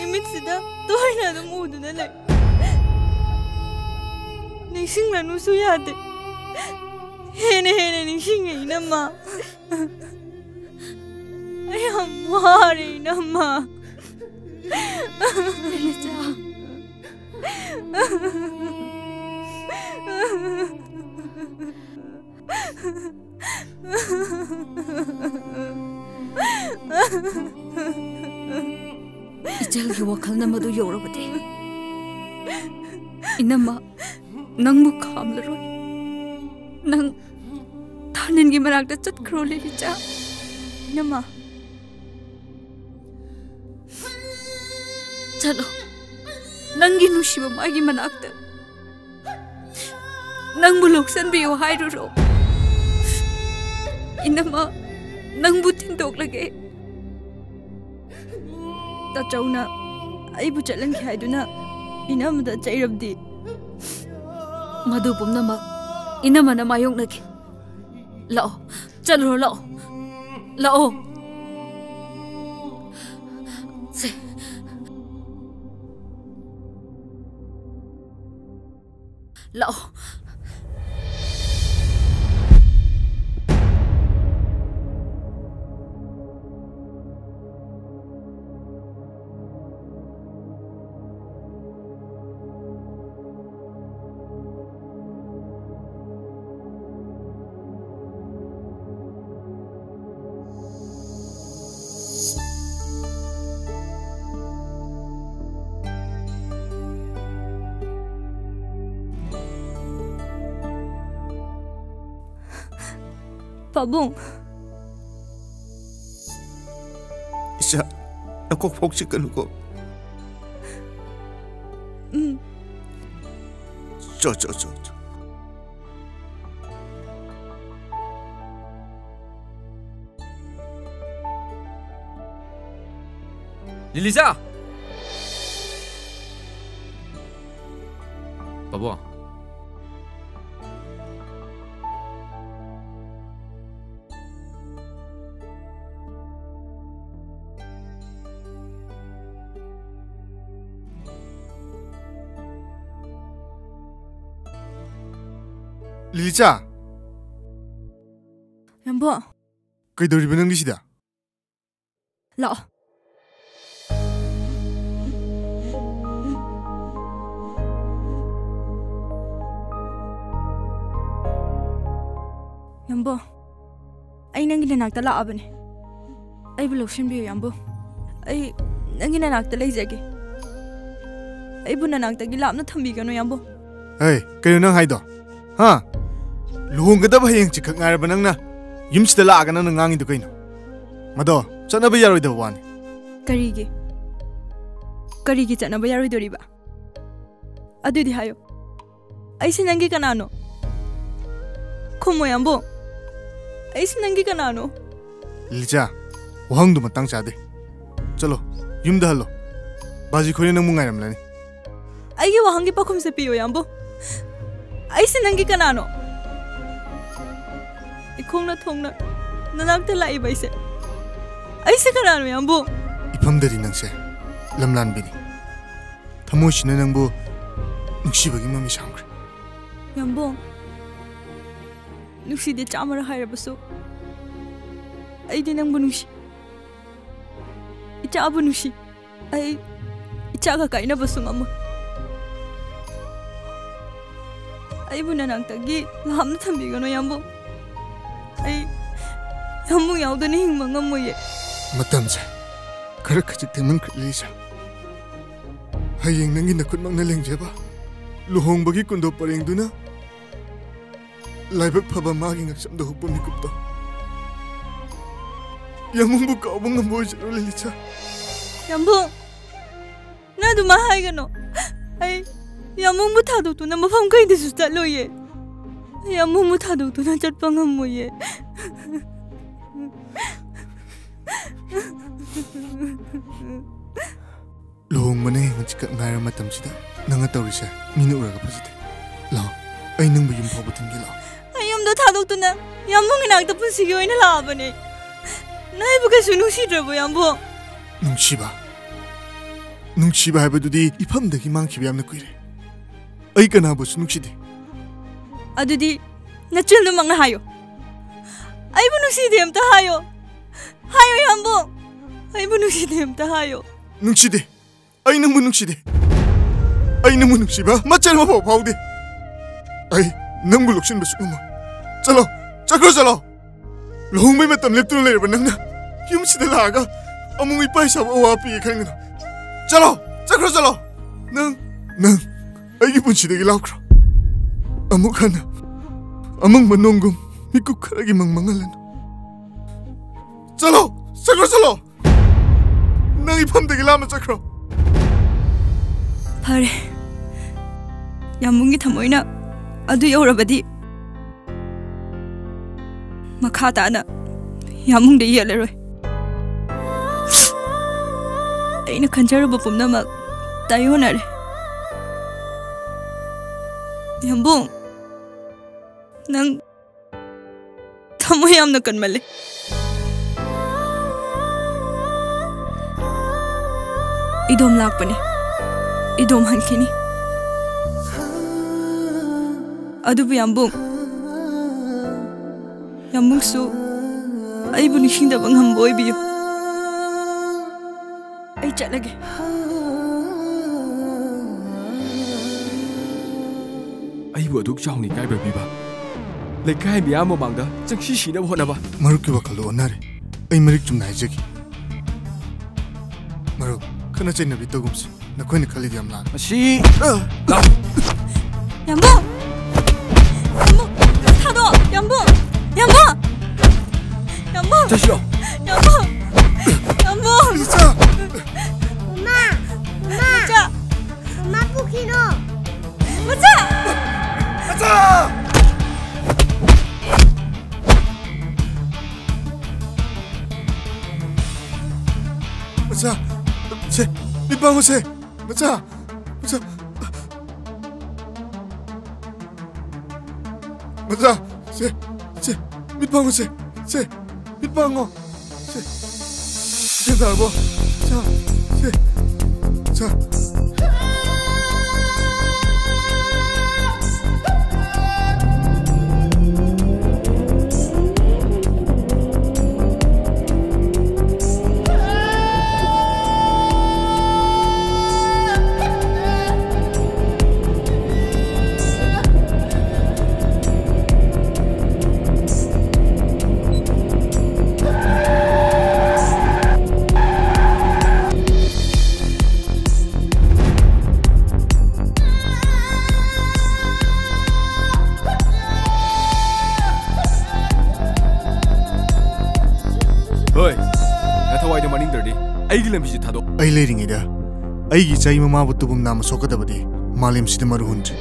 ꯏꯃꯤꯠꯁꯤꯗ ꯇꯣꯏꯅ ꯑꯗꯨꯝ ꯎꯗꯨꯅ ꯂꯩ꯫ ꯅꯤꯡꯁꯤꯡꯂꯅꯨꯁꯨ ꯌꯥꯗꯦ꯫ ꯍꯦꯟꯅ ꯍꯦꯟꯅ ꯅꯤꯡꯁꯤꯡꯉꯦ, ꯏꯅꯝꯃ꯫ ꯑꯩ ꯌꯥꯝ ꯋꯥꯔꯦ, ꯏꯅꯝꯃ꯫ ꯂꯤꯂꯤꯆꯥ꯫ ꯏꯆꯜꯒꯤ ꯋꯥꯈꯜꯅ ꯃꯗꯨ ꯌꯧꯔꯕꯗꯤ, ꯏꯅꯝꯃ, ꯅꯪꯕꯨ ꯈꯥꯝꯂꯔꯣꯏ꯫ ꯅꯪ ꯊꯥꯅꯤꯜꯒꯤ ꯃꯅꯥꯛꯇ ꯆꯠꯈ꯭ꯔꯣ, ꯂꯤꯂꯤꯆꯥ꯫ ꯏꯅꯝꯃ꯫ ꯆꯠꯂꯣ꯫ ꯅꯪꯒꯤ ꯅꯨꯡꯁꯤꯕ ꯃꯥꯒꯤ ꯃꯅꯥꯛꯇ ꯅꯪꯕꯨ ꯂꯧꯁꯟꯕꯤꯌꯨ ꯍꯥꯏꯔꯨꯔꯣ꯫ ꯏꯅꯝꯃ, ꯅꯪꯕꯨ ꯊꯤꯟꯗꯣꯛꯂꯒꯦ꯫ ꯇꯥꯆꯧꯅ ꯑꯩꯕꯨ ꯆꯠꯍꯟꯈꯤ ꯍꯥꯏꯗꯨꯅ ꯏꯅꯝꯃꯗ ꯆꯩꯔꯕꯗꯤ? ꯃꯗꯨ ꯄꯨꯝꯅꯃꯛ ꯏꯅꯝꯃꯅ ꯃꯥꯌꯣꯛꯅꯈꯤ꯫ ꯂꯥꯛꯑꯣ, ꯆꯠꯂꯨꯔꯣ, ꯂꯥꯛꯑꯣ, ꯂꯥꯛꯑꯣ꯫ ꯁꯦ꯫ ꯂꯥꯛꯑꯣ꯫ ꯄꯥꯕꯨꯡ꯫ ꯏꯆꯥ, ꯅꯀꯣꯛ ꯐꯥꯎ ꯆꯤꯛꯀꯅꯨꯀꯣ꯫ ꯎꯝ꯫ ꯆꯣ, ꯆꯣ, ꯆꯣ, ꯆꯣ꯫ ꯂꯤꯂꯤꯆꯥ! ꯄꯥꯕꯨꯡ꯫ ꯂꯤꯂꯤꯆꯥ! ꯌꯥꯝꯕꯣ꯫ ꯀꯩꯗꯧꯔꯤꯕ ꯅꯪꯗꯤ ꯁꯤꯗ? ꯂꯥꯛꯑꯣ꯫ ꯌꯥꯝꯕꯣ, ꯑꯩ ꯅꯪꯒꯤ ꯅꯅꯥꯛꯇ ꯂꯥꯛꯑꯕꯅꯦ꯫ ꯑꯩꯕꯨ ꯂꯧꯁꯤꯟꯕꯤꯌꯨ, ꯌꯥꯝꯕꯨ꯫ ꯑꯩ ꯅꯪꯒꯤ ꯅꯅꯥꯛꯇ ꯂꯩꯖꯒꯦ꯫ ꯑꯩꯕꯨ ꯅꯅꯥꯛꯇꯒꯤ ꯂꯥꯞꯅ ꯊꯝꯕꯤꯒꯅꯨ, ꯌꯥꯝꯕꯨ꯫ ꯍꯦ, ꯀꯩꯅꯣ ꯅꯪ ꯍꯥꯏꯗꯣ? ꯍꯥ? ꯂꯨꯍꯣꯡꯒꯗꯕ ꯍꯌꯦꯡ ꯆꯤꯛꯈꯛ ꯉꯥꯏꯔꯕ ꯅꯪꯅ ꯌꯨꯝꯁꯤꯗ ꯂꯥꯛꯑꯒ ꯅꯪꯅ ꯉꯥꯡꯉꯤꯗꯣ ꯀꯩꯅꯣ? ꯃꯗꯣ ꯆꯠꯅꯕ ꯌꯥꯔꯣꯏꯗꯕ ꯋꯥꯅꯤ꯫ ꯀꯔꯤꯒꯤ? ꯀꯔꯤꯒꯤ ꯆꯠꯅꯕ ꯌꯥꯔꯣꯏꯗꯣꯔꯤꯕ? ꯑꯗꯨꯗꯤ ꯍꯥꯏꯌꯨ꯫ ꯑꯩꯁꯦ ꯅꯪꯒꯤ ꯀꯅꯥꯅꯣ? ꯈꯨꯝꯃꯣ, ꯌꯥꯝꯕꯨ꯫ ꯑꯩꯁꯦ ꯅꯪꯒꯤ ꯀꯅꯥꯅꯣ? ꯂꯤꯂꯤꯆꯥ, ꯋꯥꯍꯪꯗꯨ ꯃꯇꯥꯡ ꯆꯥꯗꯦ꯫ ꯆꯠꯂꯣ, ꯌꯨꯝꯗ ꯍꯜꯂꯣ꯫ ꯕꯥꯖꯤ ꯈꯣꯏꯅ ꯅꯪꯕꯨ ꯉꯥꯏꯔꯝꯂꯅꯤ꯫ ꯑꯩꯒꯤ ꯋꯥꯍꯪꯒꯤ ꯄꯥꯎꯈꯨꯝꯁꯦ ꯄꯤꯌꯣ, ꯌꯥꯝꯕꯨꯡ꯫ ꯑꯩꯁꯦ ꯅꯪꯒꯤ ꯀꯅꯥꯅꯣ? ꯏꯈꯣꯡꯅ ꯊꯣꯡꯅ ꯅꯅꯥꯛꯇ ꯂꯥꯛꯏꯕ ꯑꯩꯁꯦ, ꯑꯩꯁꯦ ꯀꯅꯥꯅꯣ, ꯌꯥꯝꯕꯨꯡ? ꯏꯐꯝꯗꯗꯤ ꯅꯪꯁꯦ ꯂꯝꯂꯥꯟꯕꯤꯅꯤ꯫ ꯊꯃꯣꯏꯁꯤꯅ ꯅꯪꯕꯨ ꯅꯨꯡꯁꯤꯕꯒꯤ ꯃꯃꯤ ꯁꯥꯝꯈ꯭ꯔꯦ꯫ ꯌꯥꯝꯕꯨꯡ, ꯅꯨꯡꯁꯤꯗꯦ ꯆꯥꯝꯃꯔ ꯍꯥꯏꯔꯕꯁꯨ, ꯑꯩꯗꯤ ꯅꯪꯕꯨ ꯅꯨꯡꯁꯤ꯫ ꯏꯆꯥꯕꯨ ꯅꯨꯡꯁꯤ꯫ ꯑꯩ ꯏꯆꯥꯒ ꯀꯥꯏꯅꯕꯁꯨ ꯉꯝꯃꯣꯏ꯫ ꯑꯩꯕꯨ ꯅꯅꯥꯛꯇꯒꯤ ꯂꯥꯞꯅ ꯊꯝꯕꯤꯒꯅꯨ, ꯌꯥꯝꯕꯨꯡ꯫ ꯑꯩ ꯌꯥꯝꯕꯨꯡ ꯌꯥꯎꯗꯅ ꯍꯤꯡꯕ ꯉꯝꯃꯣꯏꯌꯦ꯫ ꯃꯇꯝꯁꯦ ꯈꯔ ꯈꯖꯤꯛ ꯊꯦꯡꯃꯟꯈ꯭ꯔꯦ, ꯂꯤꯂꯤꯆꯥ꯫ ꯍꯌꯦꯡ ꯅꯪꯒꯤ ꯅꯈꯨꯠꯃꯛꯅ ꯂꯦꯡꯖꯕ ꯂꯨꯍꯣꯡꯕꯒꯤ ꯀꯨꯟꯗꯣ ꯄꯔꯦꯡꯗꯨꯅ ꯂꯥꯏꯕꯛ ꯐꯕ ꯃꯥꯒꯤ ꯉꯛꯁꯝꯗ ꯍꯨꯛꯄ ꯃꯤꯀꯨꯞꯇꯣ ꯌꯥꯝꯕꯨꯡꯕꯨ ꯀꯥꯎꯕ ꯉꯝꯕ ꯑꯣꯏꯖꯔꯣ, ꯂꯤꯂꯤꯆꯥ꯫ ꯌꯥꯝꯕꯨꯡ, ꯅꯪ ꯑꯗꯨꯃꯥꯏ ꯍꯥꯏꯒꯅꯣ꯫ ꯑꯩ ꯌꯥꯝꯕꯨꯡꯕꯨ ꯊꯥꯗꯣꯛꯇꯨꯅ ꯃꯐꯝ ꯀꯩꯗꯁꯨ ꯆꯠꯂꯣꯏꯌꯦ꯫ ꯑꯩ ꯌꯥꯝꯕꯨꯡꯕꯨ ꯊꯥꯗꯣꯛꯇꯨꯅ ꯆꯠꯄ ꯉꯝꯃꯣꯏꯌꯦ꯫ ꯂꯨꯍꯣꯡꯕꯅ ꯍꯌꯦꯡ ꯍꯪꯆꯤꯠꯈꯛ ꯉꯥꯏꯔ ꯃꯇꯝꯁꯤꯗ ꯅꯪꯅ ꯇꯧꯔꯤꯁꯦ ꯃꯤꯅ ꯎꯔꯒ ꯐꯖꯗꯦ꯫ ꯂꯥꯛꯑꯣ, ꯑꯩ ꯅꯪꯕꯨ ꯌꯨꯝ ꯐꯥꯎꯕ ꯊꯤꯟꯒꯦ, ꯂꯥꯛꯑꯣ꯫ ꯑꯩ ꯌꯨꯝꯗ ꯊꯥꯗꯣꯛꯇꯨꯅ ꯌꯥꯝꯕꯨꯡꯒꯤ ꯅꯥꯛꯇ ꯄꯨꯟꯁꯤꯒꯤ ꯑꯣꯏꯅ ꯂꯥꯛꯑꯕꯅꯦ꯫ ꯅꯪ ꯑꯩꯕꯨ ꯀꯩꯁꯨ ꯅꯨꯡꯁꯤꯗ꯭ꯔꯕꯣ, ꯌꯥꯝꯕꯨꯡ? ꯅꯨꯡꯁꯤꯕ, ꯅꯨꯡꯁꯤꯕ ꯍꯥꯏꯕꯗꯨꯗꯤ ꯏꯐꯝꯗꯒꯤ ꯃꯥꯡꯈꯤꯕ ꯌꯥꯝꯅ ꯀꯨꯏꯔꯦ꯫ ꯑꯩ ꯀꯅꯥꯕꯨꯁꯨ ꯅꯨꯡꯁꯤꯗꯦ꯫ ꯑꯗꯨꯗꯤ ꯅꯆꯤꯟꯗꯨꯃꯛꯅ ꯍꯥꯏꯌꯣ꯫ ꯑꯩꯕꯨ ꯅꯨꯡꯁꯤꯗꯦ ꯑꯝꯇ ꯍꯥꯏꯌꯣ꯫ ꯍꯥꯏꯌꯣ, ꯌꯥꯝꯕꯨꯡ꯫ ꯑꯩꯕꯨ ꯅꯨꯡꯁꯤꯗꯦ ꯑꯝꯇ ꯍꯥꯏꯌꯣ꯫ ꯅꯨꯡꯁꯤꯗꯦ꯫ ꯑꯩ ꯅꯪꯕꯨ ꯅꯨꯡꯁꯤꯗꯦ꯫ ꯑꯩ ꯅꯪꯕꯨ ꯅꯨꯡꯁꯤꯕ ꯃꯆꯦꯠ ꯑꯃꯐꯥꯎ ꯐꯥꯎꯗꯦ꯫ ꯑꯩ ꯅꯪꯕꯨ ꯂꯧꯁꯤꯟꯕ ꯁꯨꯛꯉꯝꯃꯣꯏ꯫ ꯆꯠꯂꯣ, ꯆꯠꯈ꯭ꯔꯣ, ꯆꯠꯂꯣ꯫ ꯂꯨꯍꯣꯡꯕꯩ ꯃꯇꯝ ꯂꯦꯞꯇꯨꯅ ꯂꯩꯔꯕ ꯅꯪꯅ ꯌꯨꯝꯁꯤꯗ ꯂꯥꯛꯑꯒ ꯑꯃꯨꯛ ꯏꯄꯥ ꯏꯁꯥꯕꯨ ꯑꯋꯥꯕ ꯄꯤꯒꯦ ꯈꯟꯒꯅꯨ꯫ ꯆꯠꯂꯣ, ꯆꯠꯈ꯭ꯔꯣ, ꯆꯠꯂꯣ꯫ ꯅꯪ, ꯅꯪ ꯑꯩꯒꯤ ꯄꯨꯟꯁꯤꯗꯒꯤ ꯂꯥꯞꯈ꯭ꯔꯣ꯫ ꯑꯃꯨꯛ ꯍꯟꯅ ꯑꯃꯪꯕ ꯅꯣꯡꯒꯨꯝ ꯃꯤꯀꯨꯞ ꯈꯔꯒꯤ ꯃꯪ ꯃꯪꯍꯜꯂꯅꯨ꯫ ꯆꯠꯂꯣ, ꯆꯠꯈ꯭ꯔꯣ, ꯆꯠꯂꯣ꯫ ꯅꯪ ꯏꯐꯝꯗꯒꯤ ꯂꯥꯞꯅ ꯆꯠꯈ꯭ꯔꯣ꯫ ꯐꯔꯦ꯫ ꯌꯥꯝꯕꯨꯡꯒꯤ ꯊꯃꯣꯏꯅ ꯑꯗꯨ ꯌꯧꯔꯕꯗꯤ ꯃꯈꯥ ꯇꯥꯅ ꯌꯥꯝꯕꯨꯡꯗ ꯌꯦꯠꯂꯔꯣꯏ꯫ ꯑꯩꯅ ꯈꯟꯖꯔꯨꯕ ꯄꯨꯝꯅꯃꯛ ꯇꯥꯏꯑꯣꯟꯅꯔꯦ꯫ ꯌꯥꯝꯕꯨꯡ, ꯅꯪ ꯊꯃꯣꯏ ꯌꯥꯝꯅ ꯀꯟꯃꯜꯂꯦ꯫ ꯏꯗꯣꯝ ꯂꯥꯛꯄꯅꯦ, ꯏꯗꯣꯝ ꯍꯟꯈꯤꯅꯤ꯫ ꯑꯗꯨꯕꯨ ꯌꯥꯝꯕꯨꯡ, ꯌꯥꯝꯕꯨꯡꯁꯨ ꯑꯩꯕꯨ ꯅꯤꯡꯁꯤꯡꯗꯕ ꯉꯝꯕ ꯑꯣꯏꯕꯤꯌꯨ꯫ ꯑꯩ ꯆꯠꯂꯒꯦ꯫ ꯑꯩꯕꯨ ꯑꯗꯨꯛ ꯆꯥꯎꯅ ꯏꯀꯥꯏꯕ ꯄꯤꯕ, ꯂꯩꯀꯥꯏ ꯃꯤꯌꯥꯝ ꯃꯃꯥꯡꯗ ꯆꯪꯁꯤ ꯁꯤꯅꯕ ꯍꯣꯠꯅꯕ꯫ ꯃꯔꯨꯞꯀꯤ ꯋꯥꯈꯜꯗꯣ ꯑꯣꯟꯅꯔꯦ꯫ ꯑꯩ ꯃꯔꯤꯛ ꯆꯨꯝꯅ ꯍꯥꯏꯖꯒꯦ꯫ ꯃꯔꯨꯞ, ꯈꯠꯅ ꯆꯩꯅꯕꯤ ꯇꯧꯒꯨꯝꯁꯤ꯫ ꯅꯈꯣꯏꯅ ꯈꯜꯂꯤꯗꯣ ꯌꯥꯝ ꯂꯥꯜꯂꯦ꯫ ꯃꯁꯤ, ꯑ! ꯌꯥꯝꯕꯨꯡ! ꯌꯥꯝꯕꯨꯡ! ꯊꯥꯗꯣꯛ! ꯌꯥꯝꯕꯨꯡ! ꯌꯥꯝꯕꯨꯡ! ꯌꯥꯝꯕꯨꯡ! ꯆꯠꯁꯤꯔꯣ? ꯌꯥꯝꯕꯨꯡ! ꯌꯥꯝꯕꯨꯡ! ꯏꯆꯥ! ꯃꯃꯥ! ꯃꯃꯥ! ꯏꯆꯥ! ꯃꯃꯥ ꯄꯨꯈꯤꯅꯣ! ꯃꯆꯥ! ꯃꯆꯥ! ꯃꯆꯥ! ꯁꯦ, ꯃꯤꯠ ꯄꯥꯡꯉꯨꯁꯦ! ꯃꯆꯥ! ꯃꯆꯥ! ꯃꯆꯥ! ꯁꯦ! ꯁꯦ! ꯃꯤꯠ ꯄꯥꯡꯉꯨꯁꯦ! ꯁꯦ! ꯃꯤꯠ ꯄꯥꯡꯉꯣ! ꯁꯦ! ꯒ꯭ꯌꯥꯟ ꯇꯥꯔꯕꯣ? ꯁꯦ! ꯁꯦ! ꯁꯦ! ꯍꯣꯏ, ꯅꯊꯋꯥꯏꯗꯣ ꯃꯥꯡꯅꯤꯡꯗ꯭ꯔꯗꯤ ꯑꯩꯒꯤ ꯂꯝꯕꯤꯁꯦ ꯊꯥꯗꯣꯛ꯫ ꯑꯩ ꯂꯩꯔꯤꯉꯩꯗ ꯑꯩꯒꯤ ꯏꯆꯥ ꯃꯃꯥꯕꯨ ꯇꯨꯕꯨꯝ ꯅꯥꯝꯃ ꯁꯣꯛꯀꯗꯕꯗꯤ ꯃꯥꯂꯦꯝꯁꯤꯗ ꯃꯔꯨ ꯍꯨꯟꯗ꯭ꯔꯤ꯫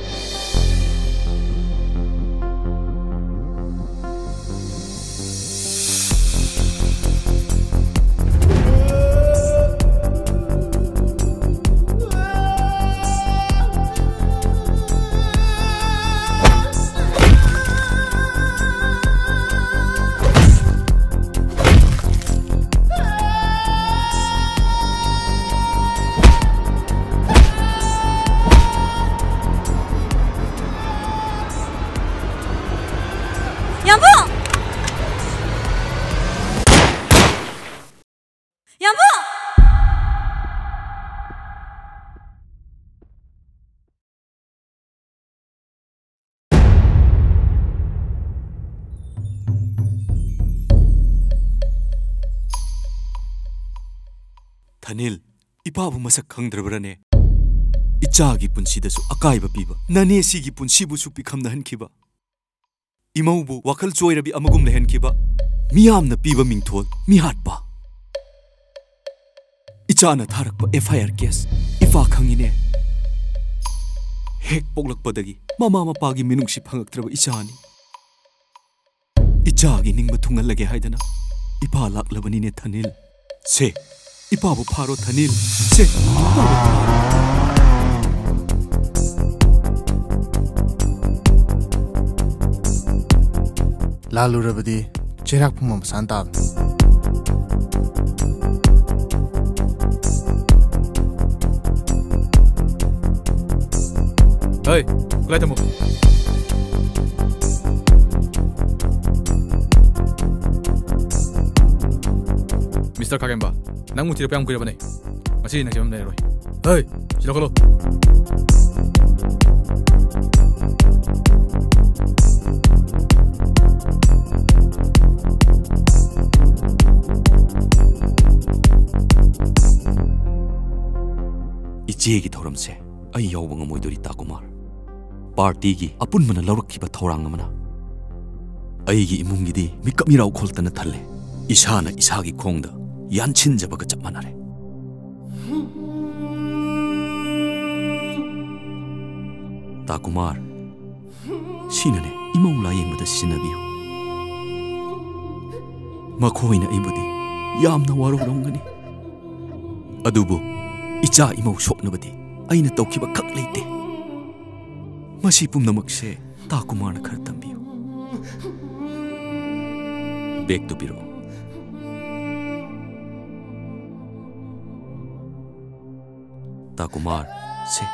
ꯊꯅꯤꯜ, ꯏꯄꯥꯕꯨ ꯃꯁꯛ ꯈꯪꯗ꯭ꯔꯕ꯭ꯔꯅꯦ? ꯏꯆꯥꯒꯤ ꯄꯨꯟꯁꯤꯗꯁꯨ ꯑꯀꯥꯏꯕ ꯄꯤꯕ, ꯅꯅꯦꯁꯤꯒꯤ ꯄꯨꯟꯁꯤꯕꯨꯁꯨ ꯄꯤꯈꯝꯅꯍꯟꯈꯤꯕ, ꯏꯃꯧꯕꯨ ꯋꯥꯈꯜ ꯆꯣꯏꯔꯕꯤ ꯑꯃꯒꯨꯝ ꯂꯩꯍꯟꯈꯤꯕ, ꯃꯤꯌꯥꯝꯅ ꯄꯤꯕ ꯃꯤꯡꯊꯣꯜ ꯃꯤꯍꯥꯠꯄ꯫ ꯏꯆꯥꯅ ꯊꯥꯔꯛꯄ F I R case ꯏꯄꯥ ꯈꯪꯉꯤꯅꯦ꯫ ꯍꯦꯛ ꯄꯣꯛꯂꯛꯄꯗꯒꯤ ꯃꯃꯥ ꯃꯄꯥꯒꯤ ꯃꯤꯅꯨꯡꯁꯤ ꯐꯪꯉꯛꯇ꯭ꯔꯕ ꯏꯆꯥꯅꯤ꯫ ꯏꯆꯥꯒꯤ ꯅꯤꯡꯕ ꯊꯨꯡꯍꯜꯂꯒꯦ ꯍꯥꯏꯗꯅ ꯏꯄꯥ ꯂꯥꯛꯂꯕꯅꯤꯅꯦ ꯊꯅꯤꯜ꯫ ꯁꯦ, ꯏꯄꯥꯕꯨ ꯐꯥꯔꯣ ꯊꯅꯤꯜ꯫ ꯁꯦ, ꯏꯄꯥꯕꯨ ꯐꯥꯔꯣ꯫ ꯂꯥꯜꯂꯨꯔꯕꯗꯤ ꯆꯩꯔꯥꯛ ꯄꯨꯝꯕ ꯃꯁꯥꯅ ꯇꯥꯕꯅꯤ꯫ ꯍꯩ, ꯈꯨꯠꯂꯥꯏ ꯊꯝꯃꯨ꯫ ꯃꯤꯁꯇꯔ ꯈꯥꯒꯦꯝꯕ, ꯅꯪꯕꯨ ꯊꯤꯔꯛꯄ ꯌꯥꯝ ꯀꯨꯏꯔꯕꯅꯦ꯫ ꯉꯁꯤ ꯅꯪ ꯆꯦꯟꯐꯝ ꯂꯩꯔꯔꯣꯏ꯫ ꯍꯩ, ꯁꯤ ꯂꯧꯈꯠꯂꯣ꯫ ꯏꯆꯦꯒꯤ ꯊꯧꯔꯝꯁꯦ ꯑꯩ ꯌꯥꯎꯕ ꯉꯝꯃꯣꯏꯗꯣꯔꯤ, ꯇꯥ ꯀꯨꯃꯥꯔ꯫ ꯄꯥꯔꯇꯤꯒꯤ ꯑꯄꯨꯟꯕꯅ ꯂꯧꯔꯛꯈꯤꯕ ꯊꯧꯔꯥꯡ ꯑꯃꯅ ꯑꯩꯒꯤ ꯏꯃꯨꯡꯒꯤꯗꯤ ꯃꯤꯀꯞ ꯃꯤꯔꯥꯎ ꯈꯣꯜꯇꯅ ꯊꯜꯂꯦ꯫ ꯏꯁꯥꯅ ꯏꯁꯥꯒꯤ ꯈꯣꯡꯗ ꯌꯥꯟꯁꯤꯟꯖꯕꯒ ꯆꯞ ꯃꯥꯟꯅꯔꯦ꯫ ꯇꯥ ꯀꯨꯃꯥꯔ, ꯁꯤꯅꯅꯦ ꯏꯃꯧ ꯂꯥꯌꯦꯡꯕꯗ ꯁꯤꯖꯤꯟꯅꯕꯤꯌꯨ꯫ ꯃꯈꯣꯏꯅ ꯑꯩꯕꯨꯗꯤ ꯌꯥꯝꯅ ꯋꯥꯔꯧꯔꯝꯒꯅꯤ, ꯑꯗꯨꯕꯨ ꯏꯆꯥ ꯏꯃꯧ ꯁꯣꯛꯅꯕꯗꯤ ꯑꯩꯅ ꯇꯧꯈꯤꯕ ꯈꯛ ꯂꯩꯇꯦ꯫ ꯃꯁꯤ ꯄꯨꯝꯅꯃꯛꯁꯦ ꯇꯥ ꯀꯨꯃꯥꯔꯅ ꯈꯔ ꯇꯝꯕꯤꯌꯨ꯫ ꯕꯦꯒꯇꯨ ꯄꯤꯔꯛꯑꯣ꯫ ꯇꯥ ꯀꯨꯃꯥꯔ, ꯁꯦ,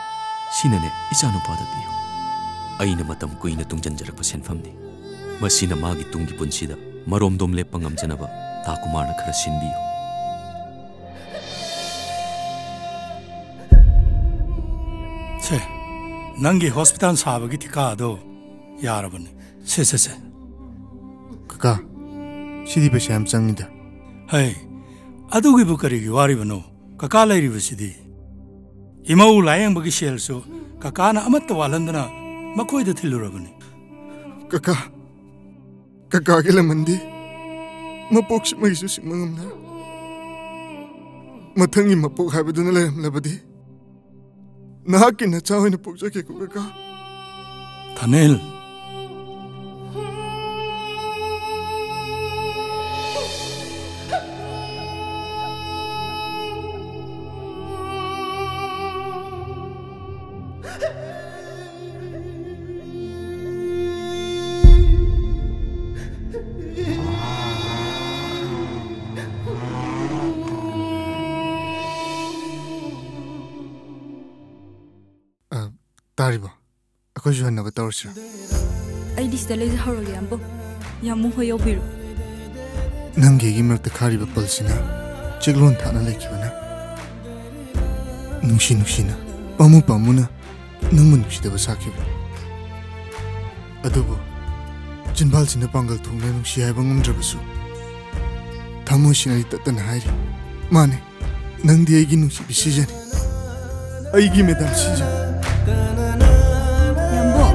ꯁꯤꯅꯅꯦ ꯏꯆꯥꯅꯨꯄꯥꯗ ꯄꯤꯌꯨ꯫ ꯑꯩꯅ ꯃꯇꯝ ꯀꯨꯏꯅ ꯇꯨꯡꯖꯟꯖꯔꯛꯄ ꯁꯦꯟꯐꯝꯅꯤ꯫ ꯃꯁꯤꯅ ꯃꯥꯒꯤ ꯇꯨꯡꯒꯤ ꯄꯨꯟꯁꯤꯗ ꯃꯔꯣꯝꯗꯣꯝ ꯂꯦꯞꯄ ꯉꯝꯖꯅꯕ ꯇꯥ ꯀꯨꯃꯥꯔꯅ ꯈꯔ ꯁꯤꯟꯕꯤꯌꯨ꯫ ꯁꯦ, ꯅꯪꯒꯤ ꯍꯣꯁꯄꯤꯇꯥꯜ ꯁꯥꯕꯒꯤ ꯊꯤꯀꯥꯗꯣ ꯌꯥꯔꯕꯅꯤ꯫ ꯁꯦ, ꯁꯦ, ꯁꯦ꯫ ꯀꯀꯥ, ꯁꯤꯗꯤ ꯄꯩꯁꯥ ꯌꯥꯝ ꯆꯪꯉꯤꯗ꯫ ꯍꯩ, ꯑꯗꯨꯒꯤꯕꯨ ꯀꯔꯤꯒꯤ ꯋꯥꯔꯤꯕꯅꯣ? ꯀꯀꯥ ꯂꯩꯔꯤꯕꯁꯤꯗꯤ꯫ ꯏꯃꯧ ꯂꯥꯌꯦꯡꯕꯒꯤ ꯁꯦꯜꯁꯨ ꯀꯀꯥꯅ ꯑꯃꯠꯇ ꯋꯥꯠꯍꯟꯗꯅ ꯃꯈꯣꯏꯗ ꯊꯤꯜꯂꯨꯔꯕꯅꯤ꯫ ꯀꯀꯥ, ꯀꯀꯥꯒꯤ ꯂꯃꯟꯗꯤ ꯃꯄꯣꯛꯁꯤꯃꯒꯤꯁꯨ ꯁꯤꯡꯕ ꯉꯝꯂꯦ꯫ ꯃꯊꯪꯒꯤ ꯃꯄꯣꯛ ꯍꯥꯏꯕꯗꯨꯅ ꯂꯩꯔꯝꯂꯕꯗꯤ ꯅꯍꯥꯛꯀꯤ ꯅꯆꯥ ꯑꯣꯏꯅ ꯄꯣꯛꯆꯒꯦꯀꯣ ꯀꯀꯥ꯫ ꯊꯥꯅꯦꯜ꯫ ꯑ, ꯇꯥꯔꯤꯕꯣ? ꯑꯩꯈꯣꯏꯁꯨ ꯍꯟꯅꯕ ꯇꯧꯔꯁꯤꯔ? ꯑꯩꯗꯤ ꯁꯤꯗ ꯂꯩꯖꯍꯧꯔꯒꯦ, ꯌꯥꯝꯕꯨꯡ꯫ ꯌꯥꯝꯕꯨꯡ ꯍꯣꯏ ꯌꯧꯕꯤꯔꯣ꯫ ꯅꯪꯒꯤ ꯑꯩꯒꯤ ꯃꯔꯛꯇ ꯈꯥꯔꯤꯕ ꯄꯜꯁꯤꯅ ꯆꯦꯛꯂꯣꯟ ꯊꯥꯅ ꯂꯩꯈꯤꯕꯅ ꯅꯨꯡꯁꯤ ꯅꯨꯡꯁꯤꯅ, ꯄꯥꯝꯃꯨ ꯄꯥꯝꯃꯨꯅ ꯅꯪꯕꯨ ꯅꯨꯡꯁꯤꯗꯕ ꯁꯥꯈꯤꯕꯅꯤ꯫ ꯑꯗꯨꯕꯨ ꯆꯤꯟꯕꯥꯜꯁꯤꯅ ꯄꯥꯡꯒꯜ ꯊꯣꯛꯅ ꯅꯨꯡꯁꯤ ꯍꯥꯏꯕ ꯉꯝꯗ꯭ꯔꯕꯁꯨ, ꯊꯃꯣꯏꯁꯤꯅꯗꯤ ꯇꯠꯇꯅ ꯍꯥꯏꯔꯤ, "ꯃꯥꯅꯦ, ꯅꯪꯗꯤ ꯑꯩꯒꯤ ꯅꯨꯡꯁꯤꯕꯤ ꯁꯤꯖꯅꯤ, ꯑꯩꯒꯤ ꯃꯦꯗꯥꯝ ꯁꯤꯖꯅꯤ꯫" ꯌꯥꯝꯕꯨꯡ꯫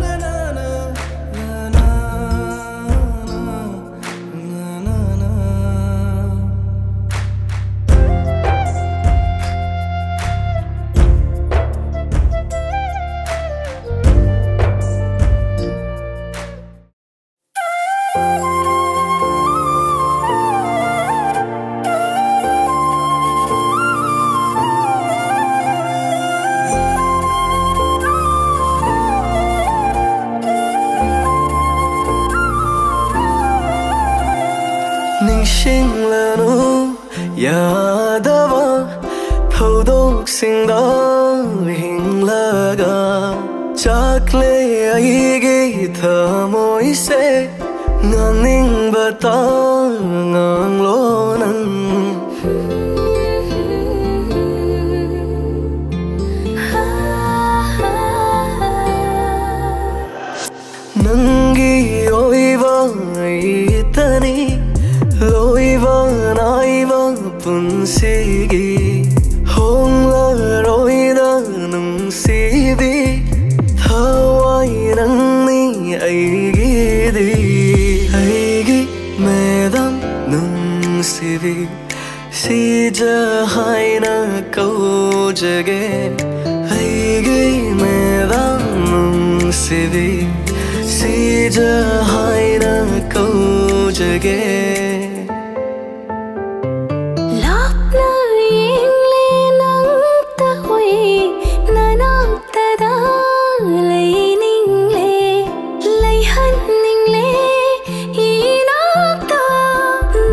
ꯅꯤꯡꯁꯤꯡꯂꯅꯨ ꯌꯥꯗꯕ ꯊꯧꯗꯣꯛꯁꯤꯡꯗ ꯍꯤꯡꯂꯒ ꯆꯥꯛꯂꯦ ꯑꯩꯒꯤ ꯊꯃꯣꯏꯁꯦ꯫ ꯉꯥꯡꯅꯤꯡꯕꯇ ꯉꯥꯡꯂꯣ ꯅꯪ꯫ ꯅꯪꯒꯤ ꯑꯣꯏꯕ ꯑꯩꯇꯅꯤ ꯂꯣꯏꯕ ꯅꯥꯏꯕ ꯄꯨꯟꯁꯤꯒꯤ꯫ ꯀꯧꯖꯒꯦ꯫ ꯑꯩꯒꯤ ꯃꯦꯗꯥꯝ ꯅꯨꯡꯁꯤꯕꯤ, ꯁꯤꯖ ꯍꯥꯏꯅ ꯀꯧꯖꯒꯦ꯫ ꯂꯥꯞꯅ ꯌꯦꯡꯂꯦ ꯅꯪꯇ ꯎꯏ, ꯅꯅꯥꯛꯇꯗ ꯂꯩꯅꯤꯡꯂꯦ, ꯂꯩꯍꯟꯅꯤꯡꯂꯦ ꯏꯅꯥꯛꯇ꯫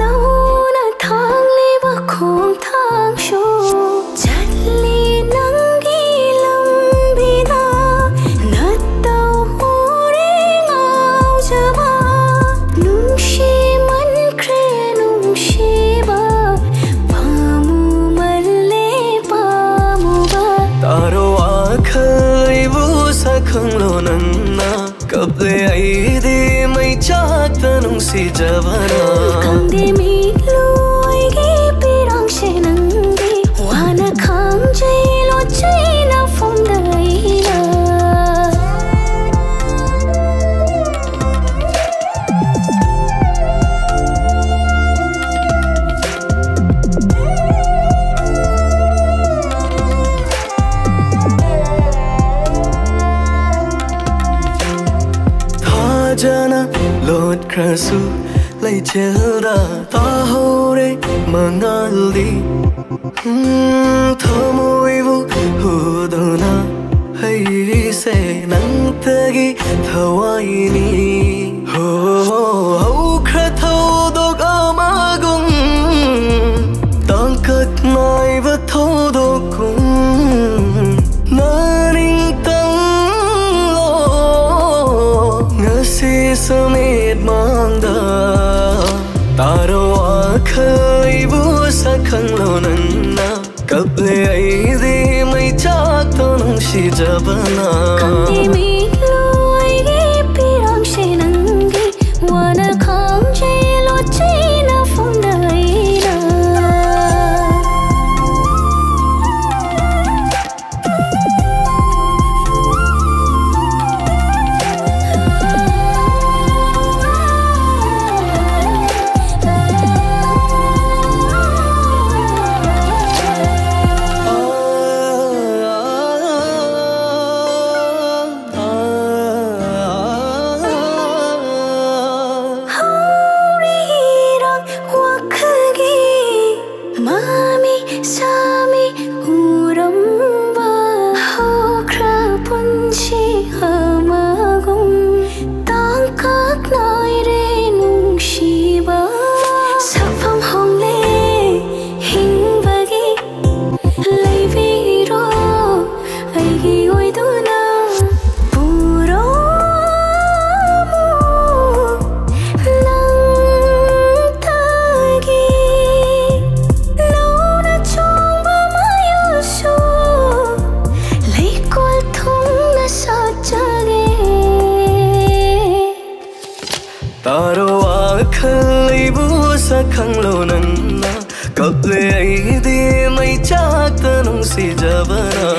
ꯅꯧꯅ ꯊꯥꯡꯂꯤꯕ ꯈꯣꯡꯊꯥꯡꯁꯨ ꯆꯠꯂꯤ ꯅꯪꯒꯤ ꯂꯝꯕꯤꯗ꯫ ꯅꯠꯇꯧ ꯎꯔꯦ ꯉꯥꯎꯖꯕ, ꯅꯨꯡꯁꯤꯃꯟꯈ꯭ꯔꯦ ꯅꯨꯡꯁꯤꯕ꯫ ꯄꯥꯝꯃꯨꯃꯜꯂꯦ ꯄꯥꯝꯃꯨꯕ꯫ ꯇꯥꯔꯣ ꯋꯥꯈꯜ ꯑꯩꯕꯨ ꯁꯛꯈꯪꯂꯣ ꯅꯪꯅ꯫ ꯀꯞꯂꯦ ꯑꯩꯗꯤ ꯃꯩ ꯆꯥꯛꯇ ꯅꯨꯡꯁꯤꯖꯕꯅ꯫ ꯈꯪꯗꯦ ꯃꯤꯠꯂꯨ ꯑꯩꯒꯤ ꯄꯤꯔꯥꯡꯁꯦ ꯅꯪꯗꯤ꯫ ꯋꯥꯅ ꯈꯥꯡꯖꯩ ꯂꯣꯠꯆꯩ ꯅꯐꯝꯗ ꯑꯩꯅ꯫ ꯊꯥꯖꯅ ꯂꯣꯠꯈ꯭ꯔꯁꯨ ꯂꯩꯆꯤꯜꯗ ꯇꯥꯍꯧꯔꯦ ꯃꯉꯥꯜꯗꯤ꯫ ꯎꯝ, ꯊꯃꯣꯏꯕꯨ ꯍꯨꯗꯨꯅ ꯍꯩꯔꯤꯁꯦ ꯅꯪꯇꯒꯤ ꯊꯋꯥꯏꯅꯤ꯫ ꯍꯣ, ꯍꯧꯈ꯭ꯔ ꯊꯧꯗꯣꯛ ꯑꯃꯒꯨꯝ, ꯇꯥꯡꯀꯛ ꯅꯥꯏꯕ ꯊꯧꯗꯣꯛꯀꯨꯝ, ꯅꯥꯅꯤꯡꯇꯝꯂꯣ ꯉꯁꯤꯁꯨ ꯃꯤꯠꯃꯥꯡꯗ꯫ ꯇꯥꯔꯣ ꯋꯥꯈꯜ ꯑꯩꯕꯨ ꯁꯛꯈꯪꯂꯣ ꯅꯪꯅ꯫ ꯀꯞꯂꯦ ꯑꯩꯗꯤ ꯃꯩ ꯆꯥꯛꯇ ꯅꯨꯡꯁꯤꯖꯕꯅ꯫ ꯈꯪꯗꯦ ꯃꯤꯠꯂꯨ ꯑꯩꯒꯤ ꯄꯤꯔꯥꯡꯁꯦ ꯅꯪꯗꯤ꯫ ꯋꯥꯅ ꯈꯥꯡꯖꯩ ꯂꯣꯠꯆꯩ ꯅꯐꯝꯗ ꯑꯩꯅ꯫ ꯀꯞꯂꯦ ꯑꯩꯗꯤ ꯃꯩ ꯆꯥꯛꯇ ꯅꯨꯡꯁꯤꯖꯕꯅ꯫